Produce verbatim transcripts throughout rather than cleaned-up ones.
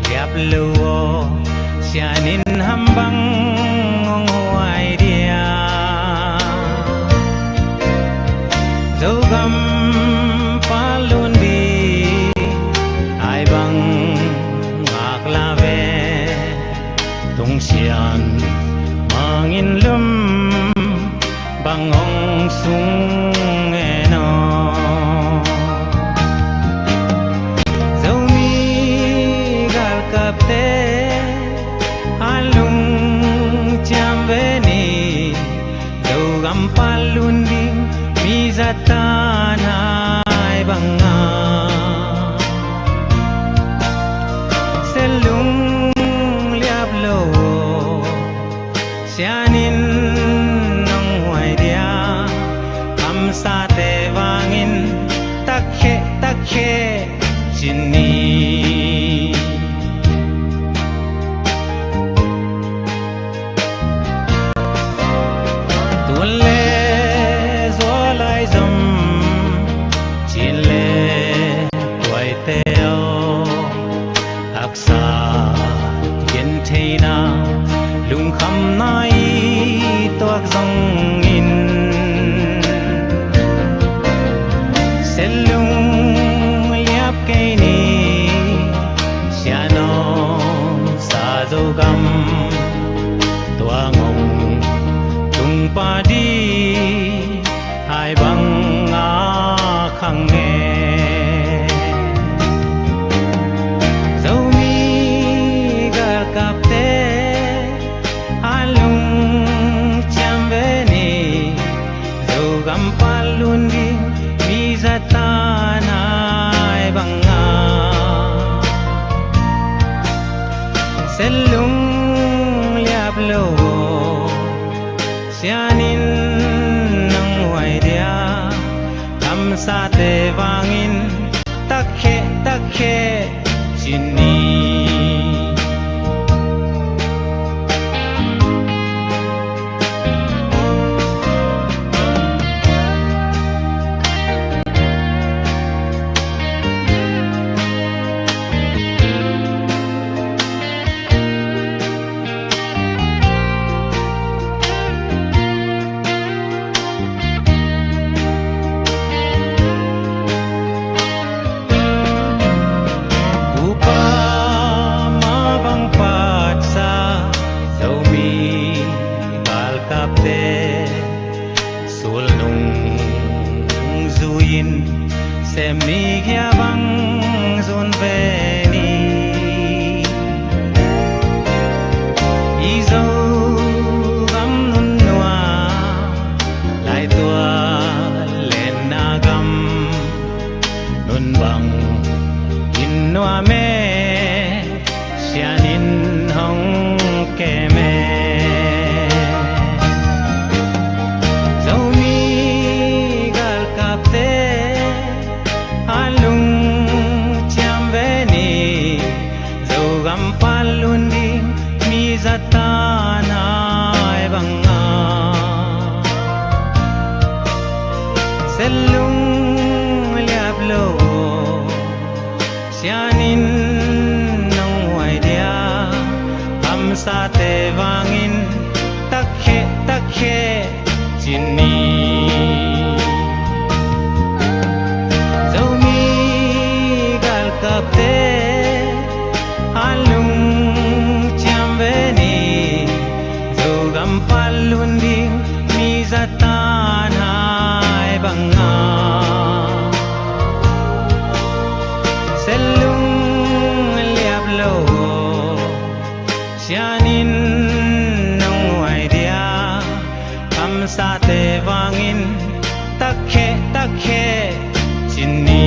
liap lo aw, sian in ham bang hong huai dia? Zogam palun ding ai bang ngak la ve, tung sian mangin lum bang hong sung en aw. Zomi galkapte a lungciam ve ni, Zogam palun ding mi zatan ai bang a, selung liap lo aw, sian in hong huai dia? Kamsate vangin takkhe takkhe ci ni. Tun le zual ai zom, cin le tuaite aw, haksa gentheihna lungkhamna i tuak zongin, selung liap kei ni, sian hong sa Zogam tuang hong tung pah ding ai bang a khang e. Zomi galkapte a lungciam ve ni, Zogam palun ding mi zatan ai bang a, selung liap lo aw, sian in hong huai dia? Kamsate vangin takkhe takkhe ci ni. Upa mah bang patsa Zomi galkapte, sulnung zui-in sem ni, gia bang zun ve ni. I Zogam nunnuam, laitual lenna gam, nun bang in nuam e, sian in hong kem e. Zomi galkapte a lungciam ve ni, Zogam palun ding mi zatan ai bang a, selung liap lo aw, sian in hong huai dia? Kamsate vangin takkhe takkhe ci ni. Zomi galkapte a lungciam ve ni, Zogam palun ding mi zatan ai bang a, selung liap lo aw, sian in hong huai dia? Kamsate vangin takkhe takkhe ci ni.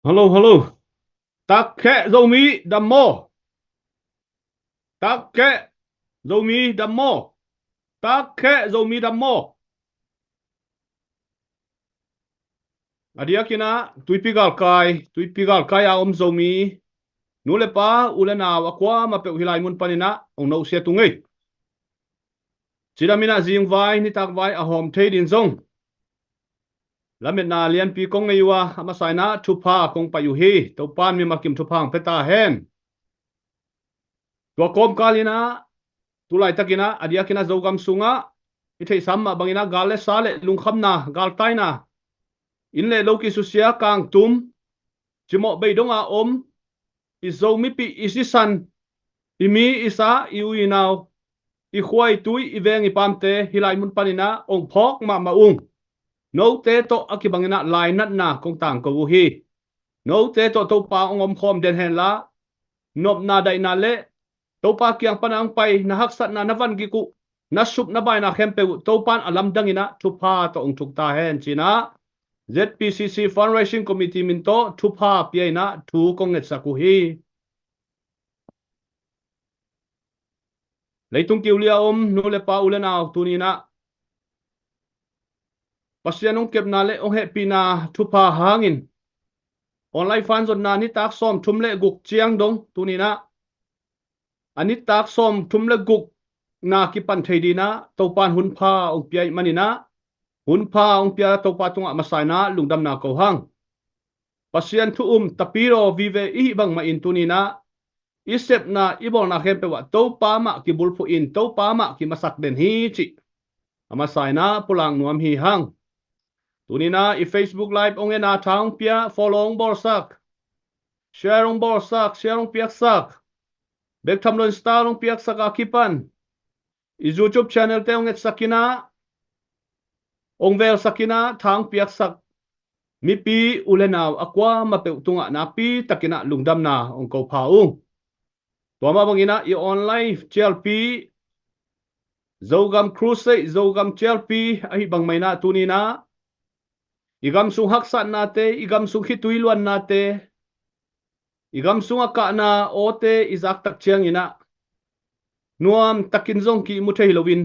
Hallo, hallo. Takkhe Zomi dam maw? Takkhe Zomi dam maw? Takkhe Zomi dam maw? A diakin ah tuipi galkai, tuipi galkai a om Zomi nu le pa, u le nau a kuamah peuh hih lai mun panin ah hong nusia tung ei. Cidam in ah zingvai nitakvai a hawm thei ding zong lametna lianpi kong nei uh a, a masa in ah thupha kong pai uh hi. Topa'n mimal kim thupha hong pia ta hen. Tua kawmkal in ah, tu laitakin ah, a diakin ah Zogam sungah i theihsa mah bangin ah gal le sa le lungkhamna, galtaina, inn le lo kisusia, kangtum, cimawh bei dong a om i Zomipih, i sisan, i mi, i sa, i u i nau, i khua i tui, i veng i pamte hih lai mun panin ah hong phawk mahmah ung. Note tawh a kibangin ah lainatna kong tangko uh hi. Note tawh Topa hong omkhawm den hen la, nopna daihna le Topa kiang pan a hong pai na haksatna, na vangik uh, na sup na baina khempeuh uh Topa'n a lamdang in ah thupha tawh hong thuk ta hen ci-in ah ZPCC Fundraising Committee min tawh thupha pia in ah thu kong ngetsak uh hi. Leitung kiulia om nu le pa, u le nau, tuni in ah Pasian hong kepna le hong hehpihna thupha hangin online fan zonna nitak sawmthum le guk ciang dong tuni in ah a nitak sawmthum le gukna kipan thei ding in ah Topa'n hunpha hong pia ahih manin ah, hunpha hong pia Topa tungah masa in ah lungdamna ko hang. Pasian thu um tapidaw vive i hih bangmah in tuni in ah i sepna, i bawlna khempeuh ah Topa mah kibulphuh in, Topa mah kimasak den hi cih a masa in ah pulak nuam hi hang. Tuni in ah i Facebook Live hong en a, tha hong pia, follow hong bawlsak, share hong bawlsak, share hong piaksak, bek tham lo in star hong piaksak a kipan i YouTube channel te hong etsak in ah, hong velsak in ah, tha hong piaksak mipi u le nau a kuamah peuh tungah nakpi takin ah lungdamna hong ko pha ung. Tua mah bangin ah i online cialpi, Zogam Crusade, Zogam cialpi ahih bangmah in ah tuni in ah i gam sung haksatnate, i gam sung khitui luannate, i gam sung a kahna awte i zak tak ciangin ah nuam takin zong ki-ihmu thei loin,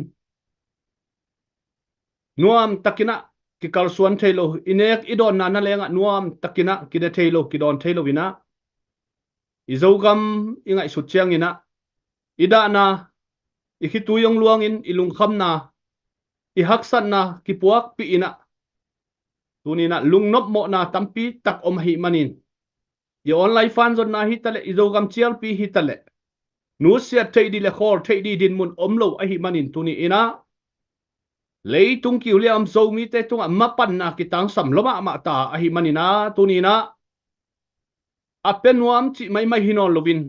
nuam takin ah kikalsuan thei lo, i nek i dawnna nangawn ah nuam takin ah kine thei lo, kidawn thei lo in ah, i Zogam i ngaihsut ciangin ah i dahna, i khitui hong luangin, i lungkhamna, i haksatna kipuakpih in ah tuni in ah lungnop mawhna tampi tak om ahih manin, i online fan zonna hi taleh, i Zogam cialpi hi taleh, nusiat theih ding le khawl theih ding dinmun om lo ahih manin tuni in ah leitung kiulia om Zomite tungah mapanna kitangsam lua mahmah ta ahih manin ah tuni in ah a pia nuam cih maimai hi nawn loin,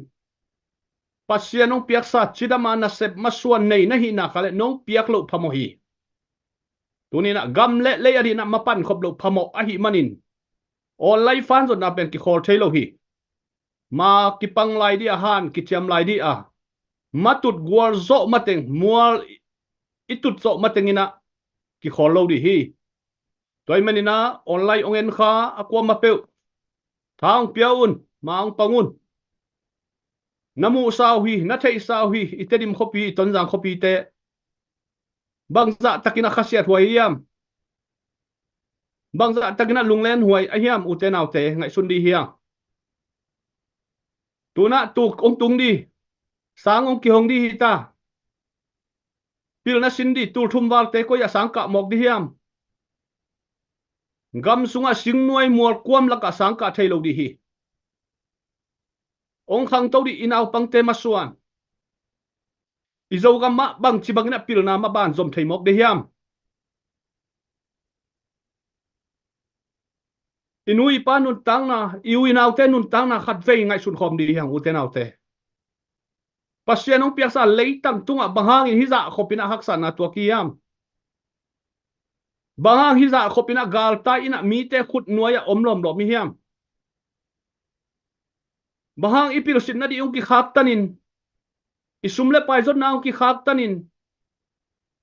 Pasian hong piaksa cidam a nasep masuan nei na hih nak leh nong piak loh phamawh hi. Tuni in ah gam le lei a ding in ah mapan khop loh phamawh ahih manin online fan zonna pen kikhawl thei lo hi. Ma kipang lai ding a, han kiciam lai ding a, ma tut gual zawh mateng, mual i tut zawh mateng in ah kikhawl lo ding hi. Tua ahih manin ah online hong en kha a kuamah peuh tha hong pia un, ma hong pang un. Na muhsa uh hi, na theihsa uh hi, i Tedim khuapi, i Tonzang khuapite bangzah takin ah khasiathuai hiam? Bangzah takin ah lunglenhuai a hiam, ute naute, ngaihsun dih hiam? Tu in ah tuk hong tung dih, sang hong kihong dih hi ta. Pilna sin dih, tul thum valte koi ah sang kah mawk dih hiam? Gam sungah singnuai mualkuam lakah sang kah thei lo dih hi. Hong khangto dih, i naupangte masuan. I Zogam mah bangci bangin ah pilna maban zom thei mawk dih hiam? I nu i pa nuntakna, i u i naute nuntakna khatvei ngaihsun khawm dih hiam, ute naute. Pasian hong piaksa leitang tungah bang hangin hih zah khop in ah haksatna tuak hiam? Bang hang hih zah khop in ah galtai in ah mite khut nuai ah om lawmlawm hi hiam? Bang hang i pilsitna dih hong kikhaktanin, i sum le pai zotna hong kikhaktanin,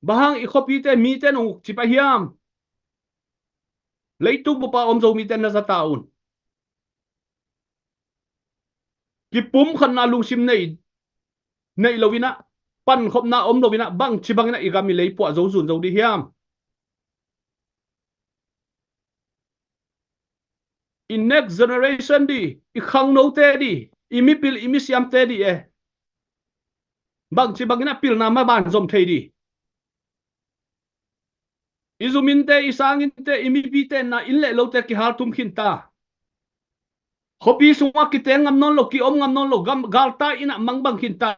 bang hang i khuapite mite nong ukcip a hiam? Leitung bup a om Zomite na za ta un. Kipumkhatna lungsim nei, nei lo in ah, pankhopna om lo in ah, bangci bangin ah i gam i lei puah zo zun zo dih hiam? i next generation di, i khangnote di, i mipil i misiamte di e. Bangci bangin a pilna maban zom thei di. I zuminte, i sanginte, i mipite na inn le lote kihal tum khinta. Khuapi sungah kiteng ngam nawn lo, kiom ngam nawn lo, gam, galta innah mangbang khinta.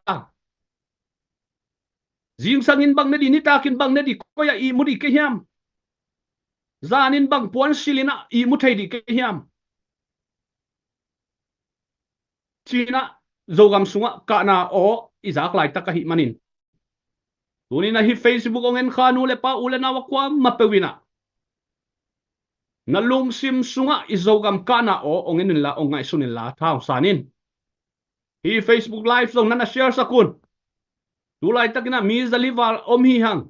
Zingsangin bang ne di, nitakin bang ne di, koi-ah ihmu di kei hiam? Zanin bang puan silinah ihmu thei di kei hiam? Cinah Zogam sungah kahna aw i zak laitak ahih manin, tuninah hih Facebook hong enkha nu le pa, u le nau a kuamah peuh inah na lungsim sungah i Zogam kahna aw hong en inla, hong ngaihsun inla, tha hong san in. Hih Facebook Live zong nana share sak un. Tu laitakinah mi zali val om hi hang.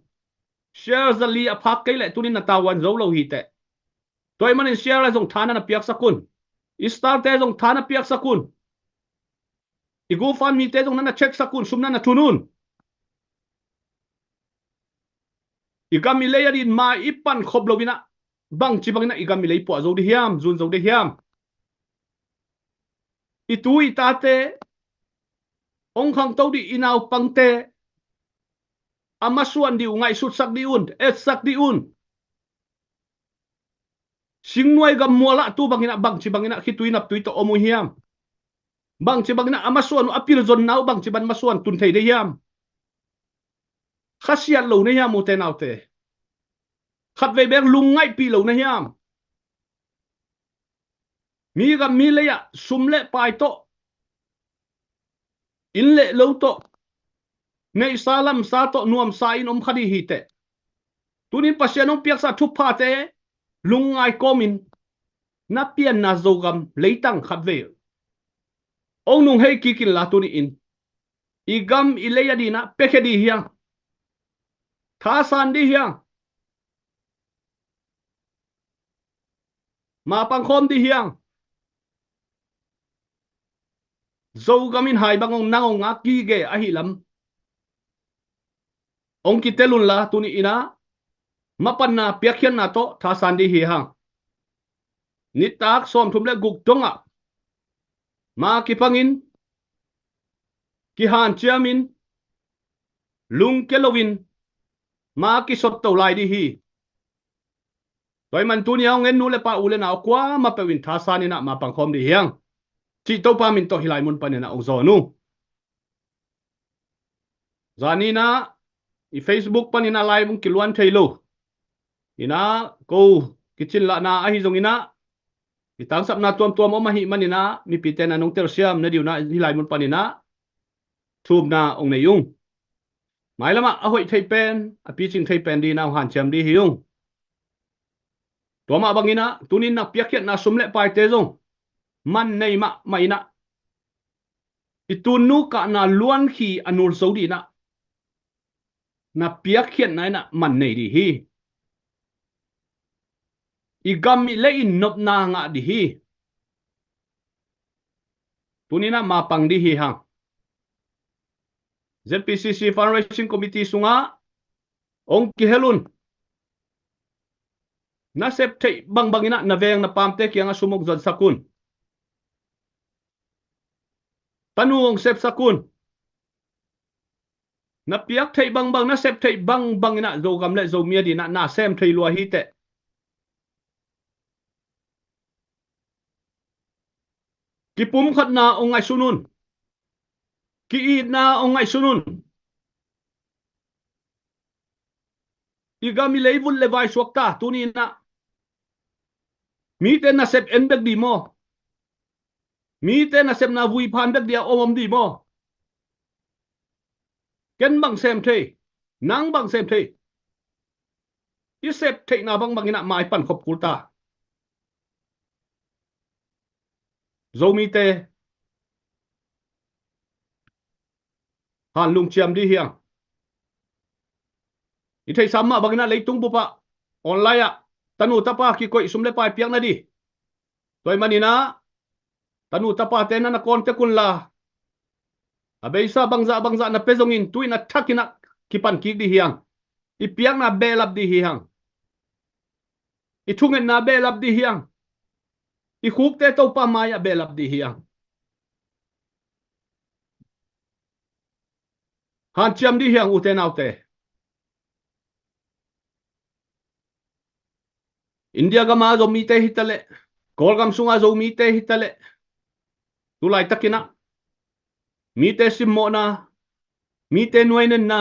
Share zali a phak kei leh tunin na tavuan zo lo hiteh. Tua ahih manin share lai zong tha nana piaksak un. I star-te zong tha na piaksak un. I GoFundMe-te zong nana check sak un, sum nana thun un. I gam i lei a din ma i pan khop loinah, bangci banginah i gam i lei puah zo di hiam, zun zo di hiam? I tu i tate, hong khangto di i naupangte a masuan di uh ngaihsutsak di un, etsak di un. Singnuai gam mualah tu banginah, bangci banginah khitui naptui tawh om uh hiam? Bangci banginah a masuan uh a pilzonna uh bangci ban masuan tun thei de hiam? Khasiat lo na hiam, ute naute? Khatvei bek lungngaihpih lo na hiam? Mi gam mi lei-ah sum le pai tawh, inn le lo tawh, neihsa lamsa tawh nuamsa in om kha di hiteh. Tunin Pasian hong piaksa thuphate lungngai kawmin na pianna Zogam leitang khatvei hong nunghei kik inla tuni-in i gam i lei a dinah piakhia di hiang. Thasan di hiang. Mapangkhawm di hiang. Zogam in hai bang hong nang hong ngak gige ahi lam hong kitel unla, tuni-inah mapanna piakkhiatna tawh thasan di hi hang. Nitak sawmthum le guk dongah ma kipangin, kihanciamin, lungkia loin ma kisotto lai di hi. Tua ahih man tuni-a hong en nu le pa, u le nau kuamah peuh in thasan inah mapangkhawm di hiang, cih Topa min tawh hih lai mun paninah hong zawn uh. Zaninah i Facebook paninah live hong kiluan thei lo inah, ko kicinlahna ahi zonginah, i tangsapna tuamtuam om ahih maninah mipite na nong telsiam na diunah hih lai mun paninah thumna hong nei ung. Mailamah a hoih thei pen, a picing thei pen dinah hong hanciam di hi ung. Tua mah banginah tunin na piakkhiatna sum le paite zong man nei mahmah inah, i tunnu kahna luankhi a nul zo dinah na piakkhiatna inah man nei di hi. I gam i lei in nopna ngah di hi. Tuninah mapang di hi hang. ZPCC Fundraising Committee sungah hong kihel un. Na sep theih bangbanginah na veng na pamte kiangah sum hong zonsak un. Tanu hong sepsak un. Na piak theih bangbang, na sep theih bangbanginah Zogam le Zomi a dinah na sem thei lua hiteh. Kipumkhatna hong ngaihsun un. Ki-itna hong ngaihsun un. I gam i lei vut le vai suakta tuninah mite nasep en bek di maw? Mite nasepna vui phan bek dia om om di maw? Ken bang sem thei, nang bang sem thei. I sep theihna bangbanginah mai pan khop kulta. Zomite hanlung ciam di hiang. I theihsa mah banginah leitung bupah online ah tanu tapa kikoih sum le pai piakna di. Tua ahih maninah tanu tapate na na kawntek unla, a beisa bangzah bangzah na pia zongin tu-in a thakinah kipan kik di hiang. I piakna behlap di hi hang. I thungetna behlap di hiang. I khukte Topa mai-ah behlap dih hi hang. Hanciam dih hi hang, ute naute. India gama Zomite hi taleh, Kawlgam sunga Zomite hi taleh, tu laitakin ah mite simmawhna, mite nuainenna,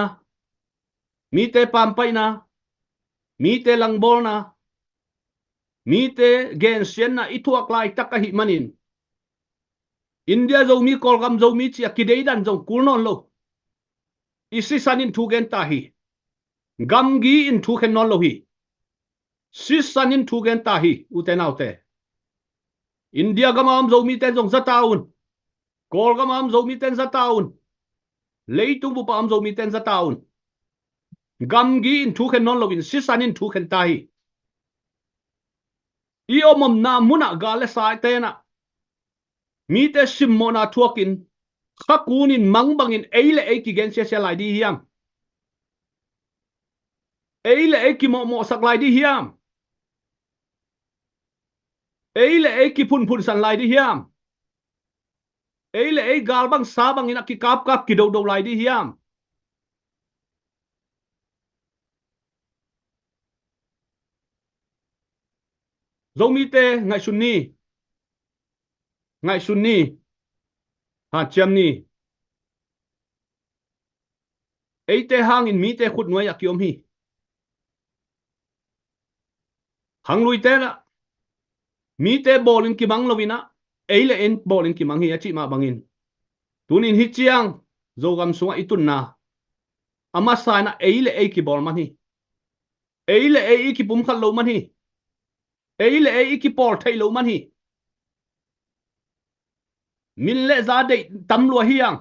mite pampaihna, mite langbawlna, mite gensiatna i thuak laitak ahih manin, India Zomi, Kawlgam Zomi ci-a kideidan zong kul nawn lo. I sisan in thu gen ta hi. Gamgi in thu khen nawn lo hi. Sisan in thu gen ta hi, ute naute. India gama om Zomite zong za ta un. Kawlgama om Zomite za ta un. Leitung bupa om Zomite za ta un. Gamgi in thu khen nawn loin sisan in thu khen ta hi. I omomna munah gal le saite nah mite simmawhna thuakin, khakunin mang bangin ei le ei kigen siasia lai dih hiam? Ei le ei kimawhmawhsak lai dih hiam? Ei le ei kiphunphunsan lai dih hiam? Ei le ei gal bang sa bangin a kikapkap kidodo lai dih hiam? Zomite ngaihsun ni. Ngaihsun ni. Hanciam ni. Eite hangin mite khutnuai-ah kiom hi. Khangluite nah mite bawlin kimang loin ah, ei le ei bawlin kimang hi a cih mah bangin, tunin hi ciang Zogam sungah i tunna a masa in ah ei le ei kibawl man hi. Ei le ei i kipumkhat lo man hi. Ei le ei i kipawl theih lo man hi. Min le za deih tam lua hi hang.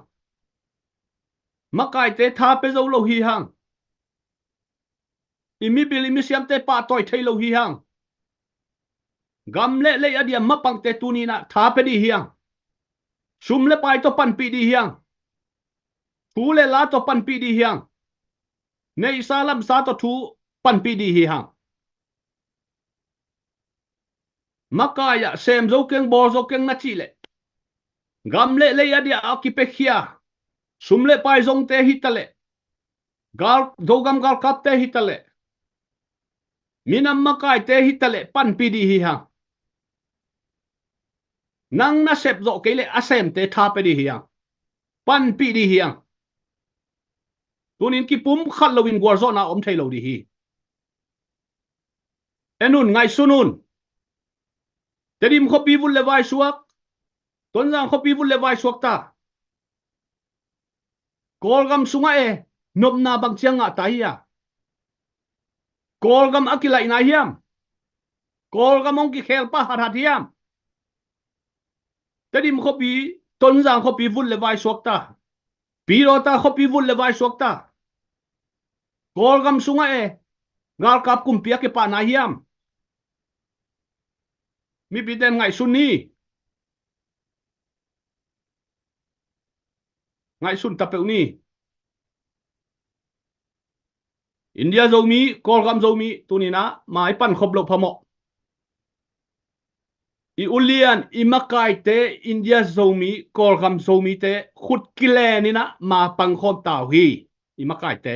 Makaite tha pia zo lo hi hang. I mibil i misiamte pahtawi thei lo hi hang. Gam le lei a dia mapangte tuni-in ah tha pia dih hi hang. Sum le pai tawh panpih dih hi hang. Thu le la tawh panpih dih hi hang. Neihsa lamsa tawh thu panpih dih hi hang. Makai ah sem zo keng, bawl zo keng na cih leh, gam le lei a dia a kipiakhia sum le pai zongte hi taleh, gal, Zogam galkapte hi taleh, minam makaite hi taleh panpih dih hi hang. Nang na sep zawh kei leh a semte tha pia dih hi hang. Panpih dih hi hang. Tunin kipumkhat loin gualzawhna om thei lo dih hi. En un, ngaihsun un. Tedim khuapi vut le vai suak, Tonzang khuapi vut le vai suak ta. Kawlgam sungah e, nopna bang ciang ngah ta hi a? Kawlgam a kilaihna hiam? Kawlgam hong kikhel pah hathat hiam? Tedim khuapi, Tonzang khuapi vut le vai suak ta. Pidawta khuapi vut le vai suak ta. Kawlgam sungah e, galkap kumpi a kipahna hiam? Mipite in ngaihsun ni. Ngaihsun ta peuh ni. India Zomi, Kawlgam Zomi, tunin ah mai pankhop loh phamawh. I ulian, i makaite, India Zomi, Kawlgam Zomite khut kilenin ah ma pangkhawm ta uh hi. I makaite,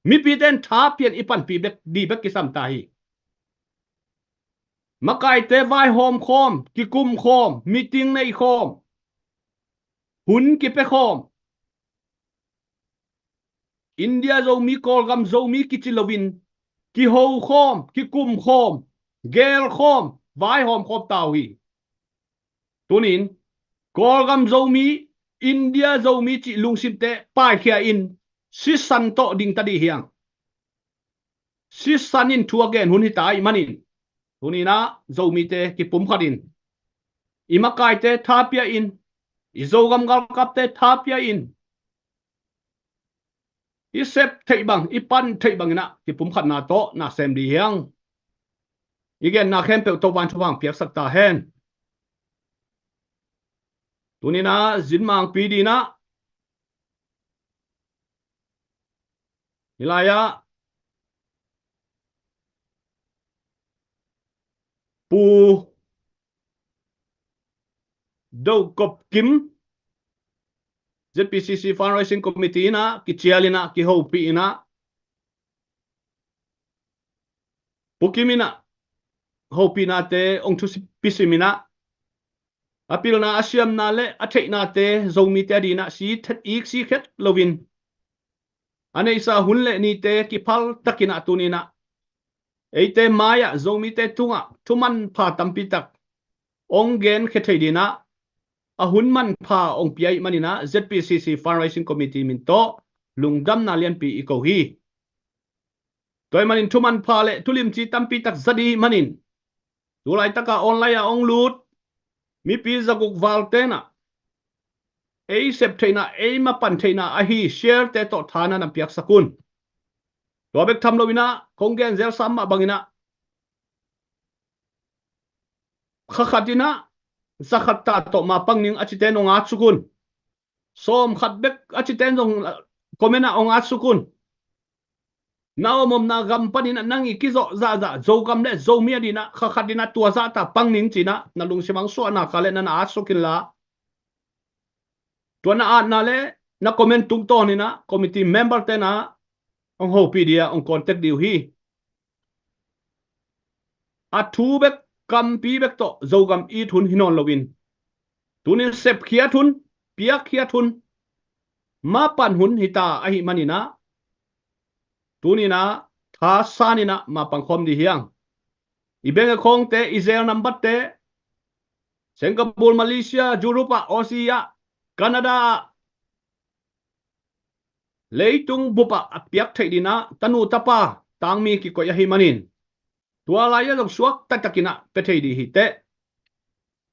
mipite in tha pian i panpih bek, dih bek kisam ta hi. Makaite vaihawm khawm, kikum khawm, meeting nei khawm, hun kipia khawm, India Zomi, Kawlgam Zomi kici loin, kiho khawm, kikum khawm, gel khawm, vaihawm khawm ta uh hi. Tunin Kawlgam Zomi, India Zomi cih lungsimte paikhia in, sisan tawh ding ta dih hi hang. Sisan in thu a gen hun hi ta ahih manin, tunin ah Zomite kipumkhat in, i makaite tha pia in, i Zogam galkapte tha pia in, i sep theih bang, i pan theih bangin ah kipumkhatna tawh na sem dih hi hang. I genna khempeuh Topa'n thupha piaksak ta hen. Tunin ah zinmangpi dingin ah, hih lai-ah, Pu Do Kop Kim, Z P C C Fundraising Committee in ah kicial in ah, kihopih in ah, Pu Kim in ah hopihnate hong thupi sim in ah, a pilna a siamna le a theihnate Zomite a ding ah si thet ik si khet loin, a neihsa hun le nite kiphal takin ah tuni in ah eite mai-ah Zomite tungah thumanpha tampi tak hong genkhia thei ding ah a hun manpha hong pia ahih manin ah Z P C C Fundraising Committee min tawh lungdamna lianpi i ko hi. Tua ahih manin thumanpha le thulimci tampi tak za ding ahih manin, tu laitak a online ah hong lut mipi zaguk valte in ah ei sep theihna, ei mapan theihna ahi share-te tawh tha na na piaksak un. Tua bek tham loin ah kong gen zelsa mah bangin ah, kha khat in ah za khat ta tawh ma pang ning a cite in hong atsuk un. Sawm khat bek a cite in zong comment ah hong atsuk un. Na om omna gam panin ah nang i kizawh zahzah Zogam le Zomi a ding ah kha khat in ah tua zah ta pang ning ci-in ah na lungsim ah hong suahna kha le na na atsuk inla, tua na atna le na comment tungtawn in ah committee member-te in ah hong hopih ding a hong contact ding uh hi. A thu bek, kampi bek tawh Zogam it hun hi nawn loin, tuni in sepkhiat hun, piakkhiat hun, mapan hun hi ta ahih manin ah, tuni in ah thasan in ah ma pang khawm ding hi hang. I bank account-te, i Zelle number-te, Singapore, Malaysia, Europe ah, Aussie ah, Canada ah, leitung bup ah a piak theih ding ah tanu tapa tangmi kikoih ahih manin, tua lai-ah zong suak taktakin ah pia thei ding hi teh.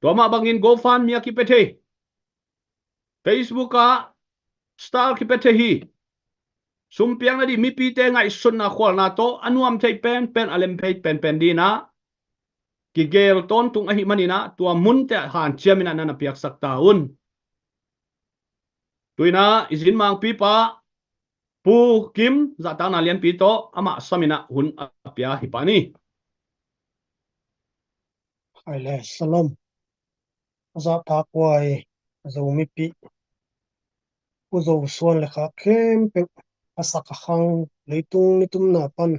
Tua mah bangin GoFundMe ah kipia thei, Facebook ah Star kipia thei hi. Sum piakna ding mipite ngaihsutna khualna tawh a nuam thei penpen, a lem thei penpen ding ah kigel tawntung ahih manin ah tua munte ah hanciam in ah na na piaksak ta un. Tu in ah i zin mangpipa Pu Kim zahtakna lianpi tawh amah sam in ah hun a pia hi pah ni. Hai le, shalom. A zahtakhuai a Zomipih, Pu Zo Suan le kha khempeuh, a sak a khang, leitung nitumna pan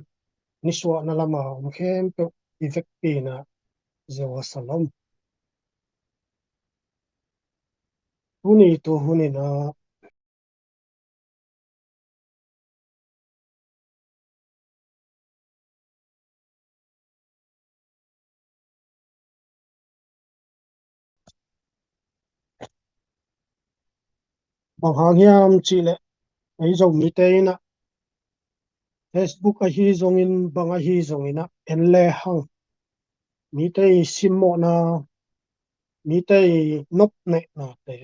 nisuahna lam a om khempeuh i vekpi in ah Jehovah shalom. Tuni tu hun in ah bang hang hiam cih leh, ei Zomite in ah Facebook ahi zongin, bang ahi zongin ah en le hang, mite i simmawhna, mite i nopnehnate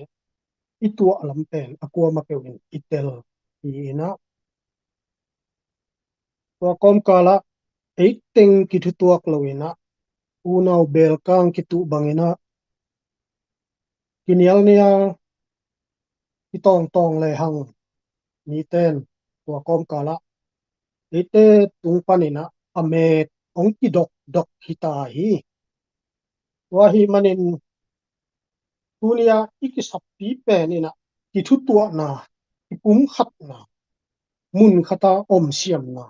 i tuah lam pen a kuamah peuh in i tel hi in ah, tua kawmkal ah ei teng kithutuak lo in ah, unau belkang kituh bangin ah kinialnial, kitawngtawng le hang, mite in tua kawmkal ah eite tung panin ah a met hong kidokdok hi ta hi. Tua ahih manin tuni a i kisappi pen in ah kithutuahna, kipumkhatna, mun khat a om siamna,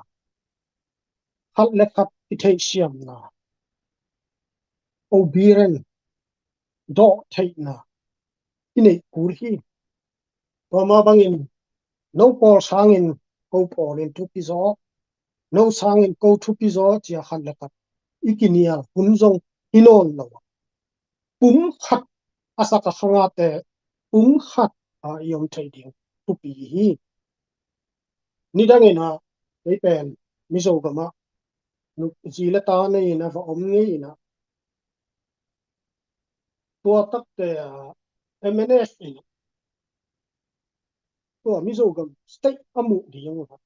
khat le khat kitheih siamna, obedient, dawhtheihna i neih kul hi. Tua mah bangin no pawl sangin ko pawl in thupi zaw, no sangin ko thupi zaw ci a khat le khat i kinial hun zong hi nawn lo a, pumkhat, a sak a khangte pumkhat a i om thei ding thupi hi. Nidangin ah kei pen Mizo gam ah zi le ta nei in ah va om ngei in ah, tua takte ah M N F in ah tua Mizo gam state a muh ding uh a,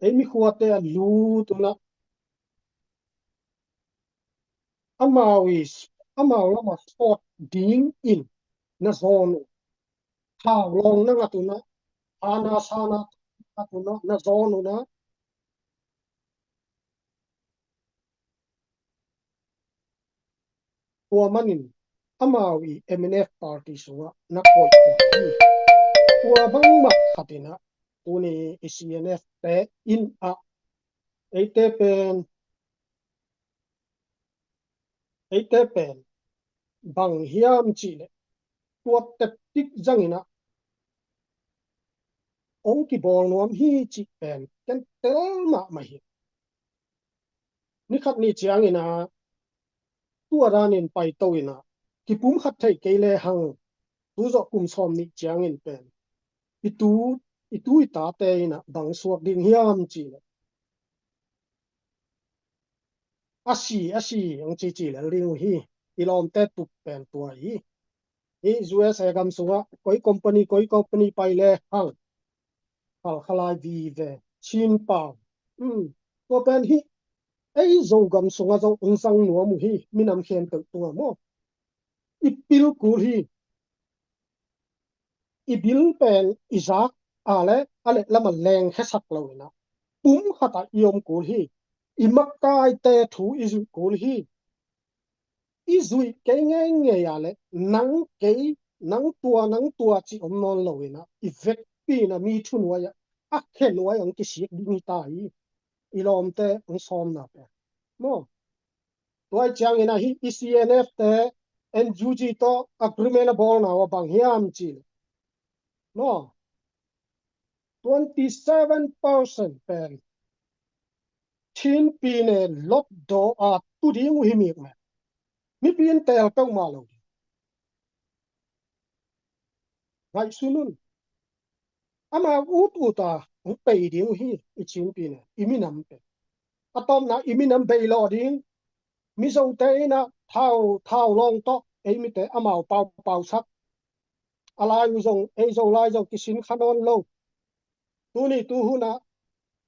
ei mikhuate a lut un ah, amau i, amau lam a sawt dingin na zawn uh, thau lawng na ngat un ah, hana sana ngat un ah na zawn un ah, Tua manin amau i M N F party sungah na koih uh hi. Tua bangmah khatinah tuni i C N F te in ah eite pen eite pen bang hiam cihleh tua teptik zanginah ong kibawl nuam hi cih pen ken tel mahmah hi. Nikhat ni ciangin ah tua danin paito inah kipum khat thei kei le hang tuzawh kum sawm nih ciangin pen i tu i tu i tate inah bang suak ding hiam cihleh a si a si ang cici lel ding uh hi. I lawmte tup pen tua hi. Hi U S A gam sungah koi company koi company pai le hang khalkhalai vive Chin pau. Tua pen hi ei Zogam sungah zong ong zang nuam uh hi, minam khempeuh tungah maw. I pil kul hi. I bil pen i zak a le a leh lamah lengkhesak lo inah pum khatah i om kul hi. I makaite thu i zuih kul hi. I zuih kei ngeingei a le nang kei nang tua nang tua cih om nawn lo inah i vekpi inah mi thunuai ah a khenuai ang kisik ding hi ta hi. I lawmte ang sawmna pen maw. Tua ciangin ahi i C N F te N U G tawh agreement a bawlna uh a bang hiam cihleh maw, twenty seven percent pen Chin pi ne lotdaw a tu ding uh hi mikmeh. Mipi in teel peuhmah lo ding. Ngaihsun un. Amau ut ut a hong pei ding uh hi i Chin pi ne i minam pen. A tawpna i minam bei lawh ding. Mizote inah thau thau lawng tawh ei mite amau paupausak. A lai uh zong ei Zolai zong kisin kha nawn lo. Tuni tuhunah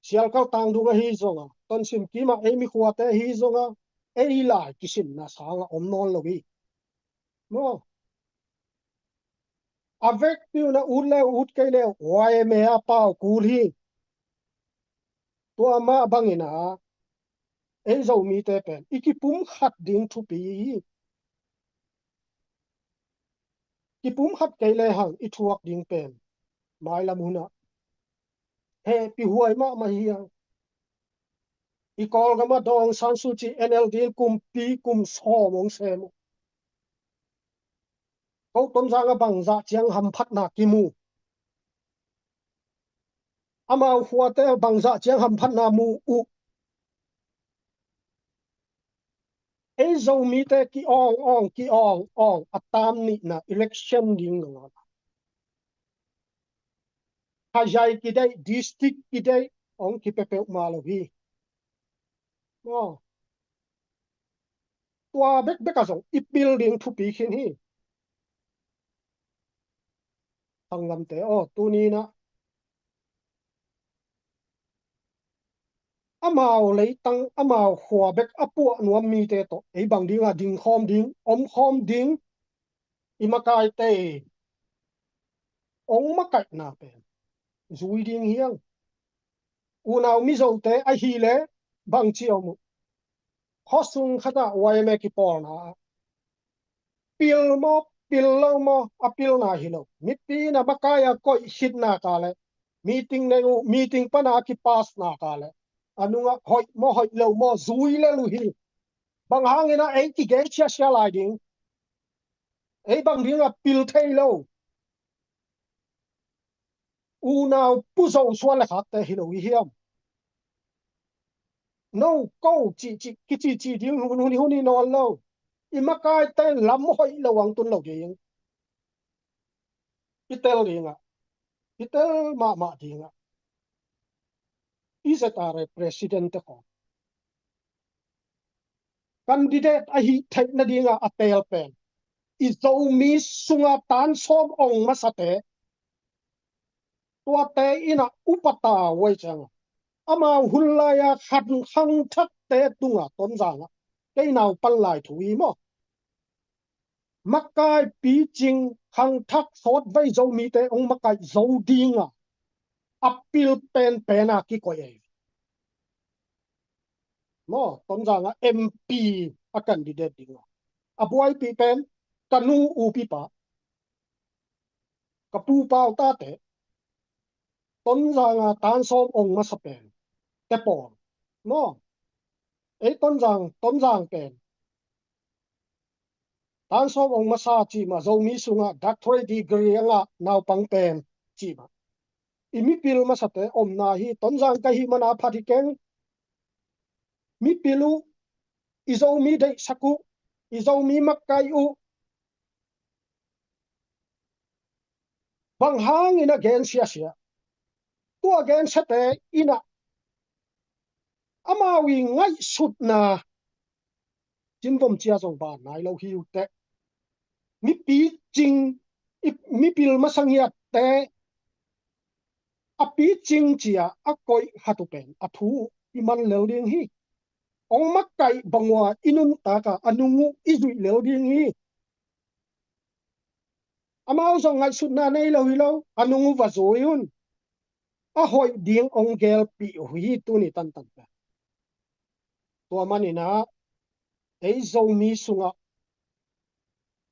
Sialkal Tangdung ahi zonga Tonsim kimah ei mikhuate ahi zonga ei lai kisinna sanga om nawn lo hi. Maw. A vekpi unah ut le ut kei le Y M A a pau kul hi. Tua mah bangin a ei Zomite pen i kipum khat ding thupi hi. Kipum khat kei le hang i thuak ding pen mailam hunah hehpih huai mahmah hi hang. I Kawlgam ah Daw Aung San Suu Kyi N L D in kumpi kum sawm hong sem uh. Ko Tonzang ah bangzah ciang hamphatna kimu? Amau khuate bangzah ciang hamphatna mu uh? Ei Zomite ki-awng awng ki-awng awng a tam nihna election ding lo. Khazai kideih, district kideih hong kipia peuhmah lo hi. Maw. Tua bekbek ah zong i pil ding thupi khin hi. Sanggamte aw, tuni inah amau leitang amau khua bek a puah nuam mite tawh ei bang dingah dingkhawm ding, omkhawm ding, i makaite hong makaihna pen zui ding hi hang. Unau Mizote ahileh bangci om uh? Khuasung khatah Y M A kipawlna ah pil maw, pil lo maw, a pilna hi lo. Mipi in a makai a koih khitna ka le meeting nei uh, meeting pana a kipasna ka le a nungah hoih maw hoih lo maw zui lel uh hi. Bang hangin a ei kigei siasia lai ding? Ei bang dingah pil thei lo? Unau Pu Zo suan le khakte hi lo i hiam? No ko cihcih kicihcih ding hun hun hi nawn lo. I makaite lam hoih lo ang tun lo ding. I tel dingah, i tel mahmah dingah i Z R A president te khawng candidate ahi theih nadingah a teel pen i Zomi sunga tan sawm ong masate, tuate inah upata uai ciang amau hun lai-a khan khangthakte tungah Tonzangah kei naupan lai thu hi maw? Makai picing khangthak sawtvei Zomite ong makaih zo dinga a pil penpen a kikoih ei. Maw, Tonzangah M P a candidate dingah a buaipih pen ka nu upipa, ka pu pau tate, Tonzang a tan sawm ong masa pen te pawl maw? Ei Tonzang, Tonzang pen tan sawm ong masa cih mah, Zomi sungah doctorate degree a ngah naupang pen cih mah. I mipil masate omna hi. Tonzang ka hih mana phat hi keng. Mipil uh, i Zomi deihsak uh, i Zomi makaih uh, bang hangin a gen siasia? Tua gensiate in ah amau i ngaihsutna cinvom cia zong ban nai lo hi uh teh. Mipi cing, i, mipil masa ngiatte a picing cia a koih khat uh pen a thu uh i man lel ding hi. Ong makaih bang ua i nuntak a a nung uh i zuih lel ding hi. Amau zong ngaihsutna nei lo hi lo, a nung uh va zui un. A hoih ding ong gelpih uh hi tuni tantan pen. Tua manin ah ei Zomi sungah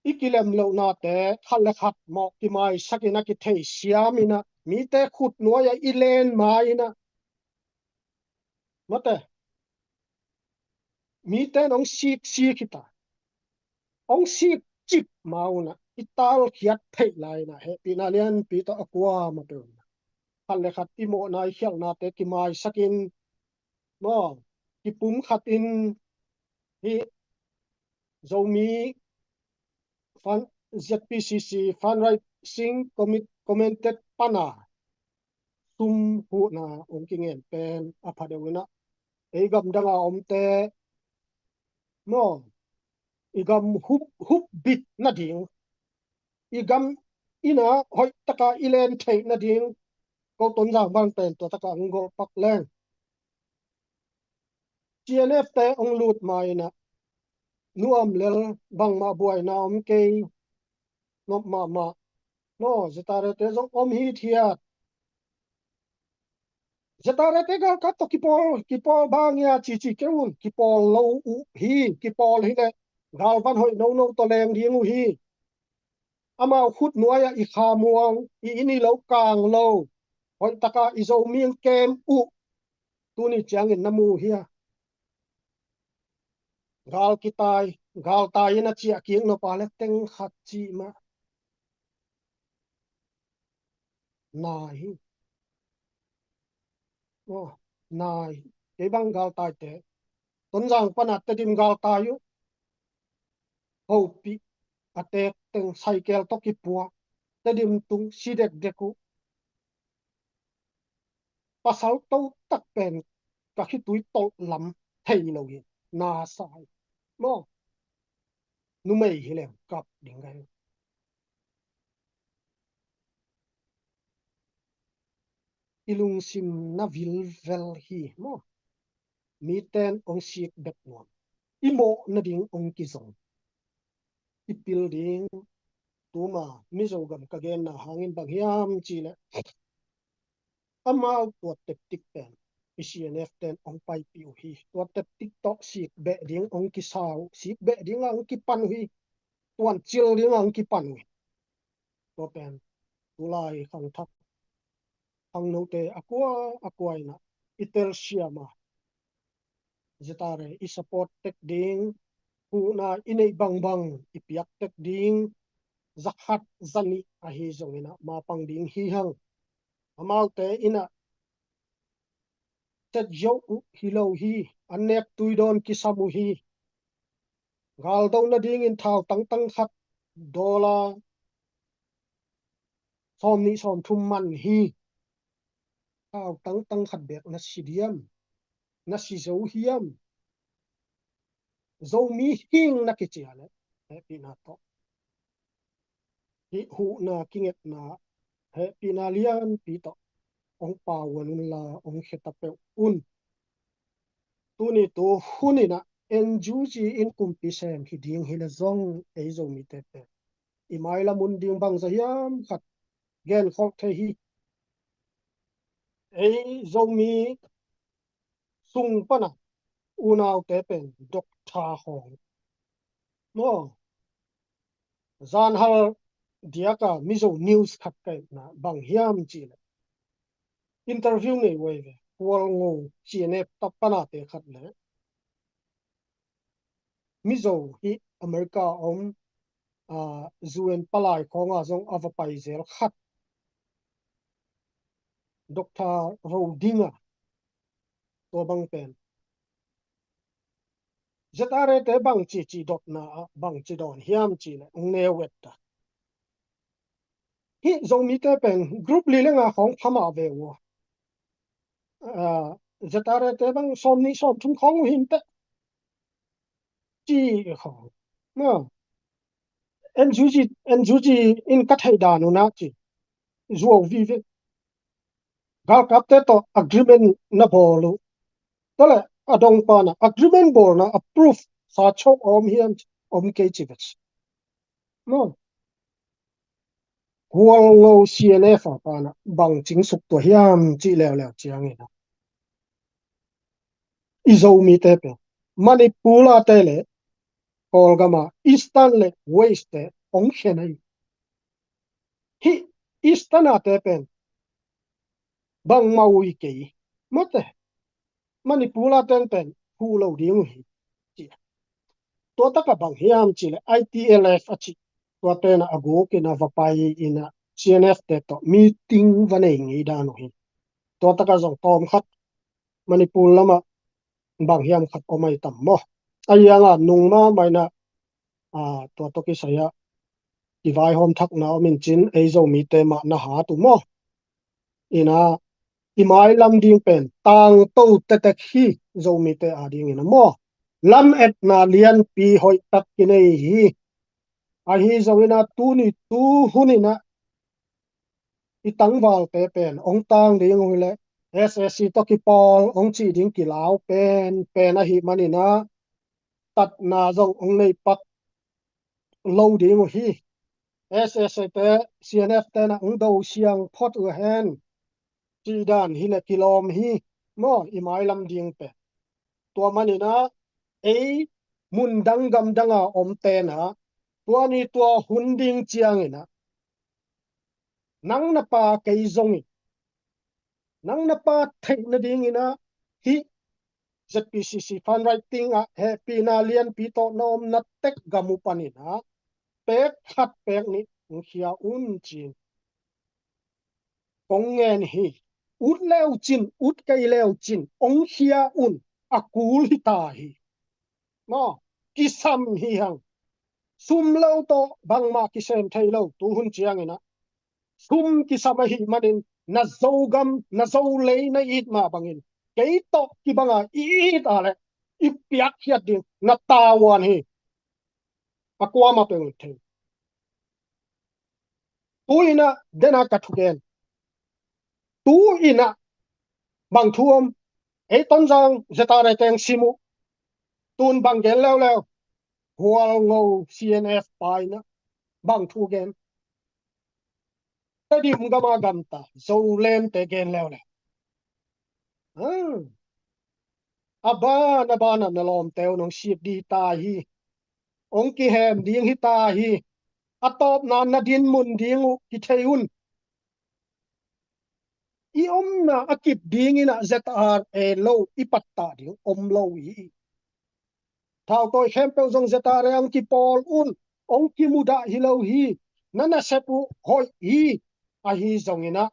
i kilem lohnate khat le khat mawh kimaisakin a kitheisiam in ah, mite khut nuai-ah i len ma in ah, mate, mite in ong siksik hi ta, ong sik cip ma un ah i talkhiat theih lai in ah hehpihna lianpi tawh a kuamah peuh in ah khat le khat i mawhna i khialhnate kimaisakin maw, kipum khatin hih Zomi fund, Z P C C fundraising commit-, committed pana sum huhna ong kingen pen a pha deuh in ah ei gamdang a omte maw, i gam hup, hup bit nading, i gam in ah hoih taka i len theih nading, ko Tonzang bang pen tua taka ong golh pak leng. T N F te ong lut ma in ah nuam lel, bangmah buaina om kei, nop mahmah. No, Z R A te zong om hithiat. Z R A te galkap tawh kipawl, kipawl bang hia cici kei un, kipawl lo uh hi, kipawl hi leh galvan hoih nono tawh leng ding uh hi. Amau khut nuai-ah i khamuang, i inn i lo kang lo, hoih taka i Zomi ong kem uh tuni ciangin na mu hia? Gal kitai, galtai in a ciah kik nop a le teng khat cih mah nai hi. Oh, nai hi. Kei bang galtaite Tonzang pana Tedim galtai uh, hopih a tek teng saikel tawh kipuak, Tedim tung si dekdek uh. Pasal to tak pen ka khitui tolh lam thei lo hi, na sa hi maw? Numei hi leng kap ding ka hi. I lungsim na vilvel hi maw? Miten ong sik bek nuam, i mawh nading ong kizong, i pil ding. Tuma Mizo gam ka genna hangin bang hiam cih leh amau tua teptik pen i C N F ten ong paipih uh hi. Tua teptik tawh sik beh ding ong kisa uh, sik beh ding a ong kipan uh hi. Tuancil ding a ong kipan uh hi. Tua pen tulai khangthak, khangnote a kua a kua in ah i telsiam a, Z R A i support tek ding, huhna i neih bangbang i piak tek ding, zakhat zanih ahi zongin ah mapang ding hi hang. Amaute in ah set zo uh hi lo hi, an nek tui dawn kisam uh hi. Galdo nadingin thau tangtang khat dollar sawmnih sawmthum man hi. Thau tangtang khat bek na si diam? Na si zo hiam? Zomi hing na kici a leh hehpihna tawh, hih huhna kingetna hehpihna lianpi tawh ong pauan unla ong kheta peuh un. Tuni tu hun in ah N U G in kumpi sem hi ding hi leh zong ei Zomite pen i mailam un ding bang za hiam khat genkholh thei hi. Ei Zomi sung pana unaute pen doctor hong, no, Zanhal diaka Mizo News khat ka etna bang hiam cih leh, interview nei uh ahi ve. Khualngo C N F tapanate khat leh Mizo hi America a om, ah, U N palai khawnga zong a va pai zel khat, Doctor Roding a, tua bang pen Z R A te bangci ci dotna ah bangci dawn hiam cih leh hong neu et ta. Hih Zomite pen group li le nga khawng pha mah ve uh. Ah, Z R A te bang sawm nih sawm thum khawng uh hi inteh, ci khawng. Ma, N U G, N U G in ka theih dan uh na ci zuau vive. Galkapte tawh agreement na bawl uh. Tua leh a dong pana agreement bawlna a proof sa chok a om hiam, om kei ci ve. Maw, Khualngo C N F a pana bang cingsuk tua hiam cih leuleu ciangin ah, i Zomite pen Manipur a te le Kawlgam a Eastern le West te hong khen ahi. Hih Eastern a te pen bangmah uh hi kei, mate, Manipur a ten pen huh lo ding uh hi, ci. Tua taka bang hiam cih leh I T L F a cih, tua ten a guk in a va pai in a C N F te tawh meeting va nei ngei dan uh hi. Tua taka zong tawm khat Manipur lamah bang hiam khat om ahi tam maw? A hianga nung mahmah in a, a, tua tawh kisai ah kivaihawm thakna om in cin, ei Zomite mah na hat uh maw? In a, i mailam ding pen tangto tektek hi, Zomite a dingin a maw? Lametna lianpi hoih tak kinei hi. Ahi zongin a tuni tu hun in a i tangvalte pen hong tang ding uh hi leh S A C tawh kipawl hong cih ding kilau pen pen ahih manin a tatna zong hong nei pak lo ding uh hi. S A C te C N F te na hong do siang phot uh hen cih dan hi leh kilawm hi maw, i mailam ding pen. Tua manin a ei mun dang gam dang a om ten a tua ni tua hun ding ciangin a nang na pa kei zongin, nang na pa theih nadingin a hih Z P C C fundraising ah hehpihna lianpi tawh na omna tek gam uh panin a pek khat pek nih hong khia un ci-in kong ngen hi. Ut leu cin, ut kei leu cin hong khia un, a kul hi ta hi. Maw, kisam hi hang. Sum lo tawh bangmah kisem thei lo tu hun ciangin a sum kisam ahih manin na Zogam, na Zolei na it mah bangin kei tawh kibanga i it a leh i piakkhiat ding na tavuan hi. A kuamah peuh thei. Tu in a dena ka thugen. Tu in a bang thu om, ei Tonzang Z R A teng sim uh. Tun bang gen leuleu, Khualngo C N F pa in a bang thu gen. Tedim gama gamta Zoland te gen leuleu. Ah. A ban a ban a na lawmte uh nong sik ding ta hi. Hong kihem ding hi ta hi. A tawpna na dinmun ding uh kithei un. I omna a kip dingin a Z R A lo i pattah ding om lo hi. Thautawi khempeuh zong Z R A hong kipawl un, hong kimudah hi lo hi. Na nasep uh hoih hi. Ahi zongin a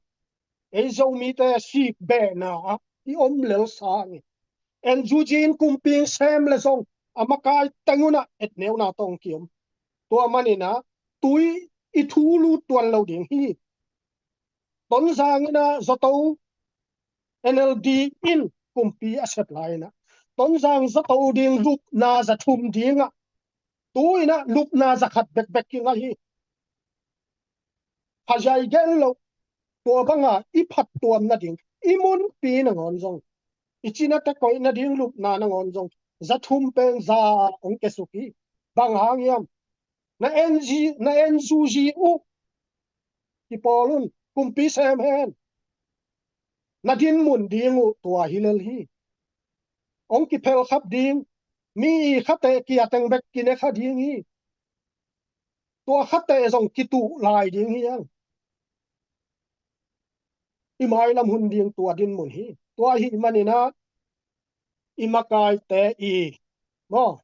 ei Zomite sik behna ah i om lel sangin N U G in kumpi sem le zong a makai teng un a etneuna tawh hong kiom. Tua manin a tui i thu lut tuan lo ding hi. Tonzang in a Zoto N L D in kumpi a sep lai in a Tonzang Zoto ding lupna za thum ding a tu in a lupna za khat bekbek kingah hi. Phazai gen lo, tua banga i phattuam nading, i munpi nangawn zong, i cina te koih nading lupna nangawn zong za thum pen za hong kesuk hi. Bang hang hiam? Na N G, na N U G uh kipawl un, kumpi sem hen. Na dinmun ding uh tua hi lel hi. Hong kiphelkhap ding, mi i khate kia teng bek kine kha ding hi. tua khate zong kituh lai ding hi hang. I mailam hun ding tua dinmun hi. Tua ahih manin ah i makaite i, maw,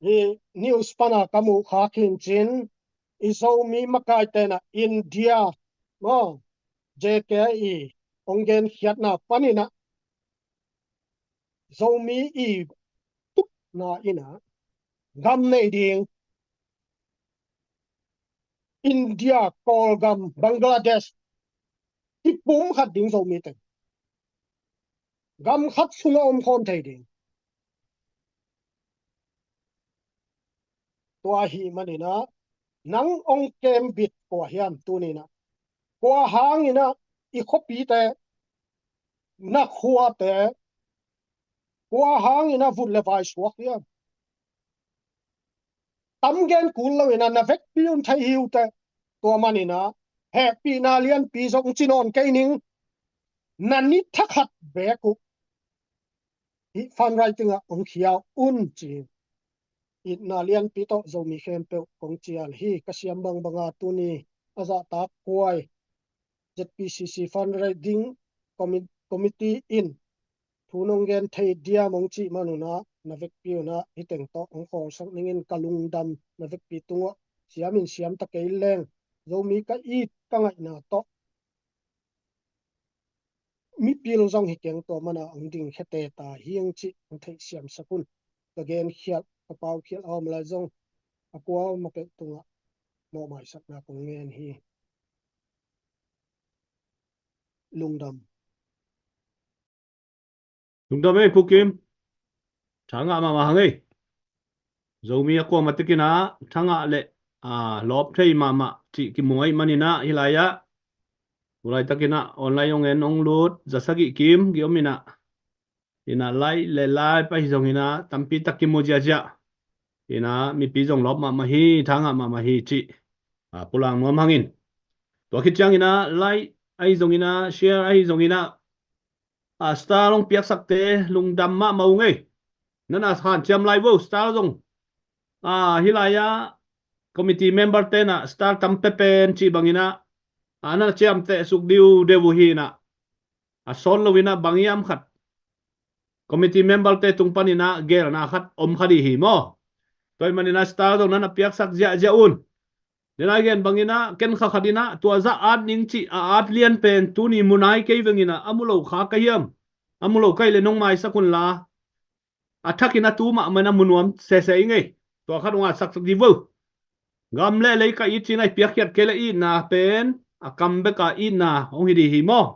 i news pana ka muh kha khin cin, i Zomi makaite na India, maw, J K i ong genkhiatna panin ah Zomi i tupna in ah gam nei ding, India, Kawlgam, Bangladesh, i pum khat ding Zomi teng. Gam khat sungah om khawm thei ding. Tua ahih manin ah nang ong kembit kua hiam tuni-in ah? Kua hangin ah i khuapite, na khuate, kua hangin ah vut le vai suak hiam? Tam gen kul lo-in ah na vekpi un thei hi uh teh. Tua manin ah hehpihna lianpi zong ci nawn kei ning. Na ni thakhat beek uh hih fundraising ah ong khia un ci-in itna lianpi tawh Zomi khempeuh kong cial hi. Ka siam bangbang a tuni a zahtak kuai Z P C C fundraising commi-, committee in thu nong gen thei diam ong cih man un ah na vekpi un ah hih teng tawh ong khawlsak ningin ka lungdam na vekpi tungah siam in siam ta kei leng Zomi ka it ka ngaihna tawh mipil zong hi keng tua man ah ong ding khete ta hi ong cih ong theih siamsak un. Ka genkhial, ka paukhial a om lai zong a kua mah peuh tungah mawhmaisakna kong ngen hi. Lungdam. Lungdam ei Pu Kim. Tha ngah mahmah hang ei. Zomi a kuamah tekin ah tha ngah le, aa, lawp thei mahmah cih kimu ahih manin ah hih lai-ah tu laitakin ah online ong en ong lut za sagih kim ki om in ah, in ah like le live ahi zongin ah tampi tak kimu ziahziah. In ah mipi zong lawp mahmah hi, tha ngah mahmah hi cih, aa, pulak nuam hangin. Tua khit ciangin ah like ahi zongin ah, share ahi zongin ah, aa, star ong piaksakte lungdam mahmah ung ei. Nan a hanciam lai vo, star zong, aa, hih lai-ah committee member ten ah star tam pepen cih bangin ah, aa, nan a ciamteh suk diudeu uh hi in ah, a sawn lo-in ah bang hiam khat committee member te tung panin ah geelna khat om kha dih hi maw. Tua ahih manin ah star zong nan a piaksak ziahziah un. Denai gen bangin ah ken kha khat in ah tua zah at ning cih a at lian pen tuni mu nai kei vengin ah a mu lo kha ka hiam? A mu lo ka hih leh nong maisak un la, a thakin a tu mahmah in a mu nuam sese ing ei. Tua khat ong atsaksak dih vo. Gam le lei ka it ci-in ah i piakkhiat kei leh itna pen a kam bek a itna ong hi dih hi maw.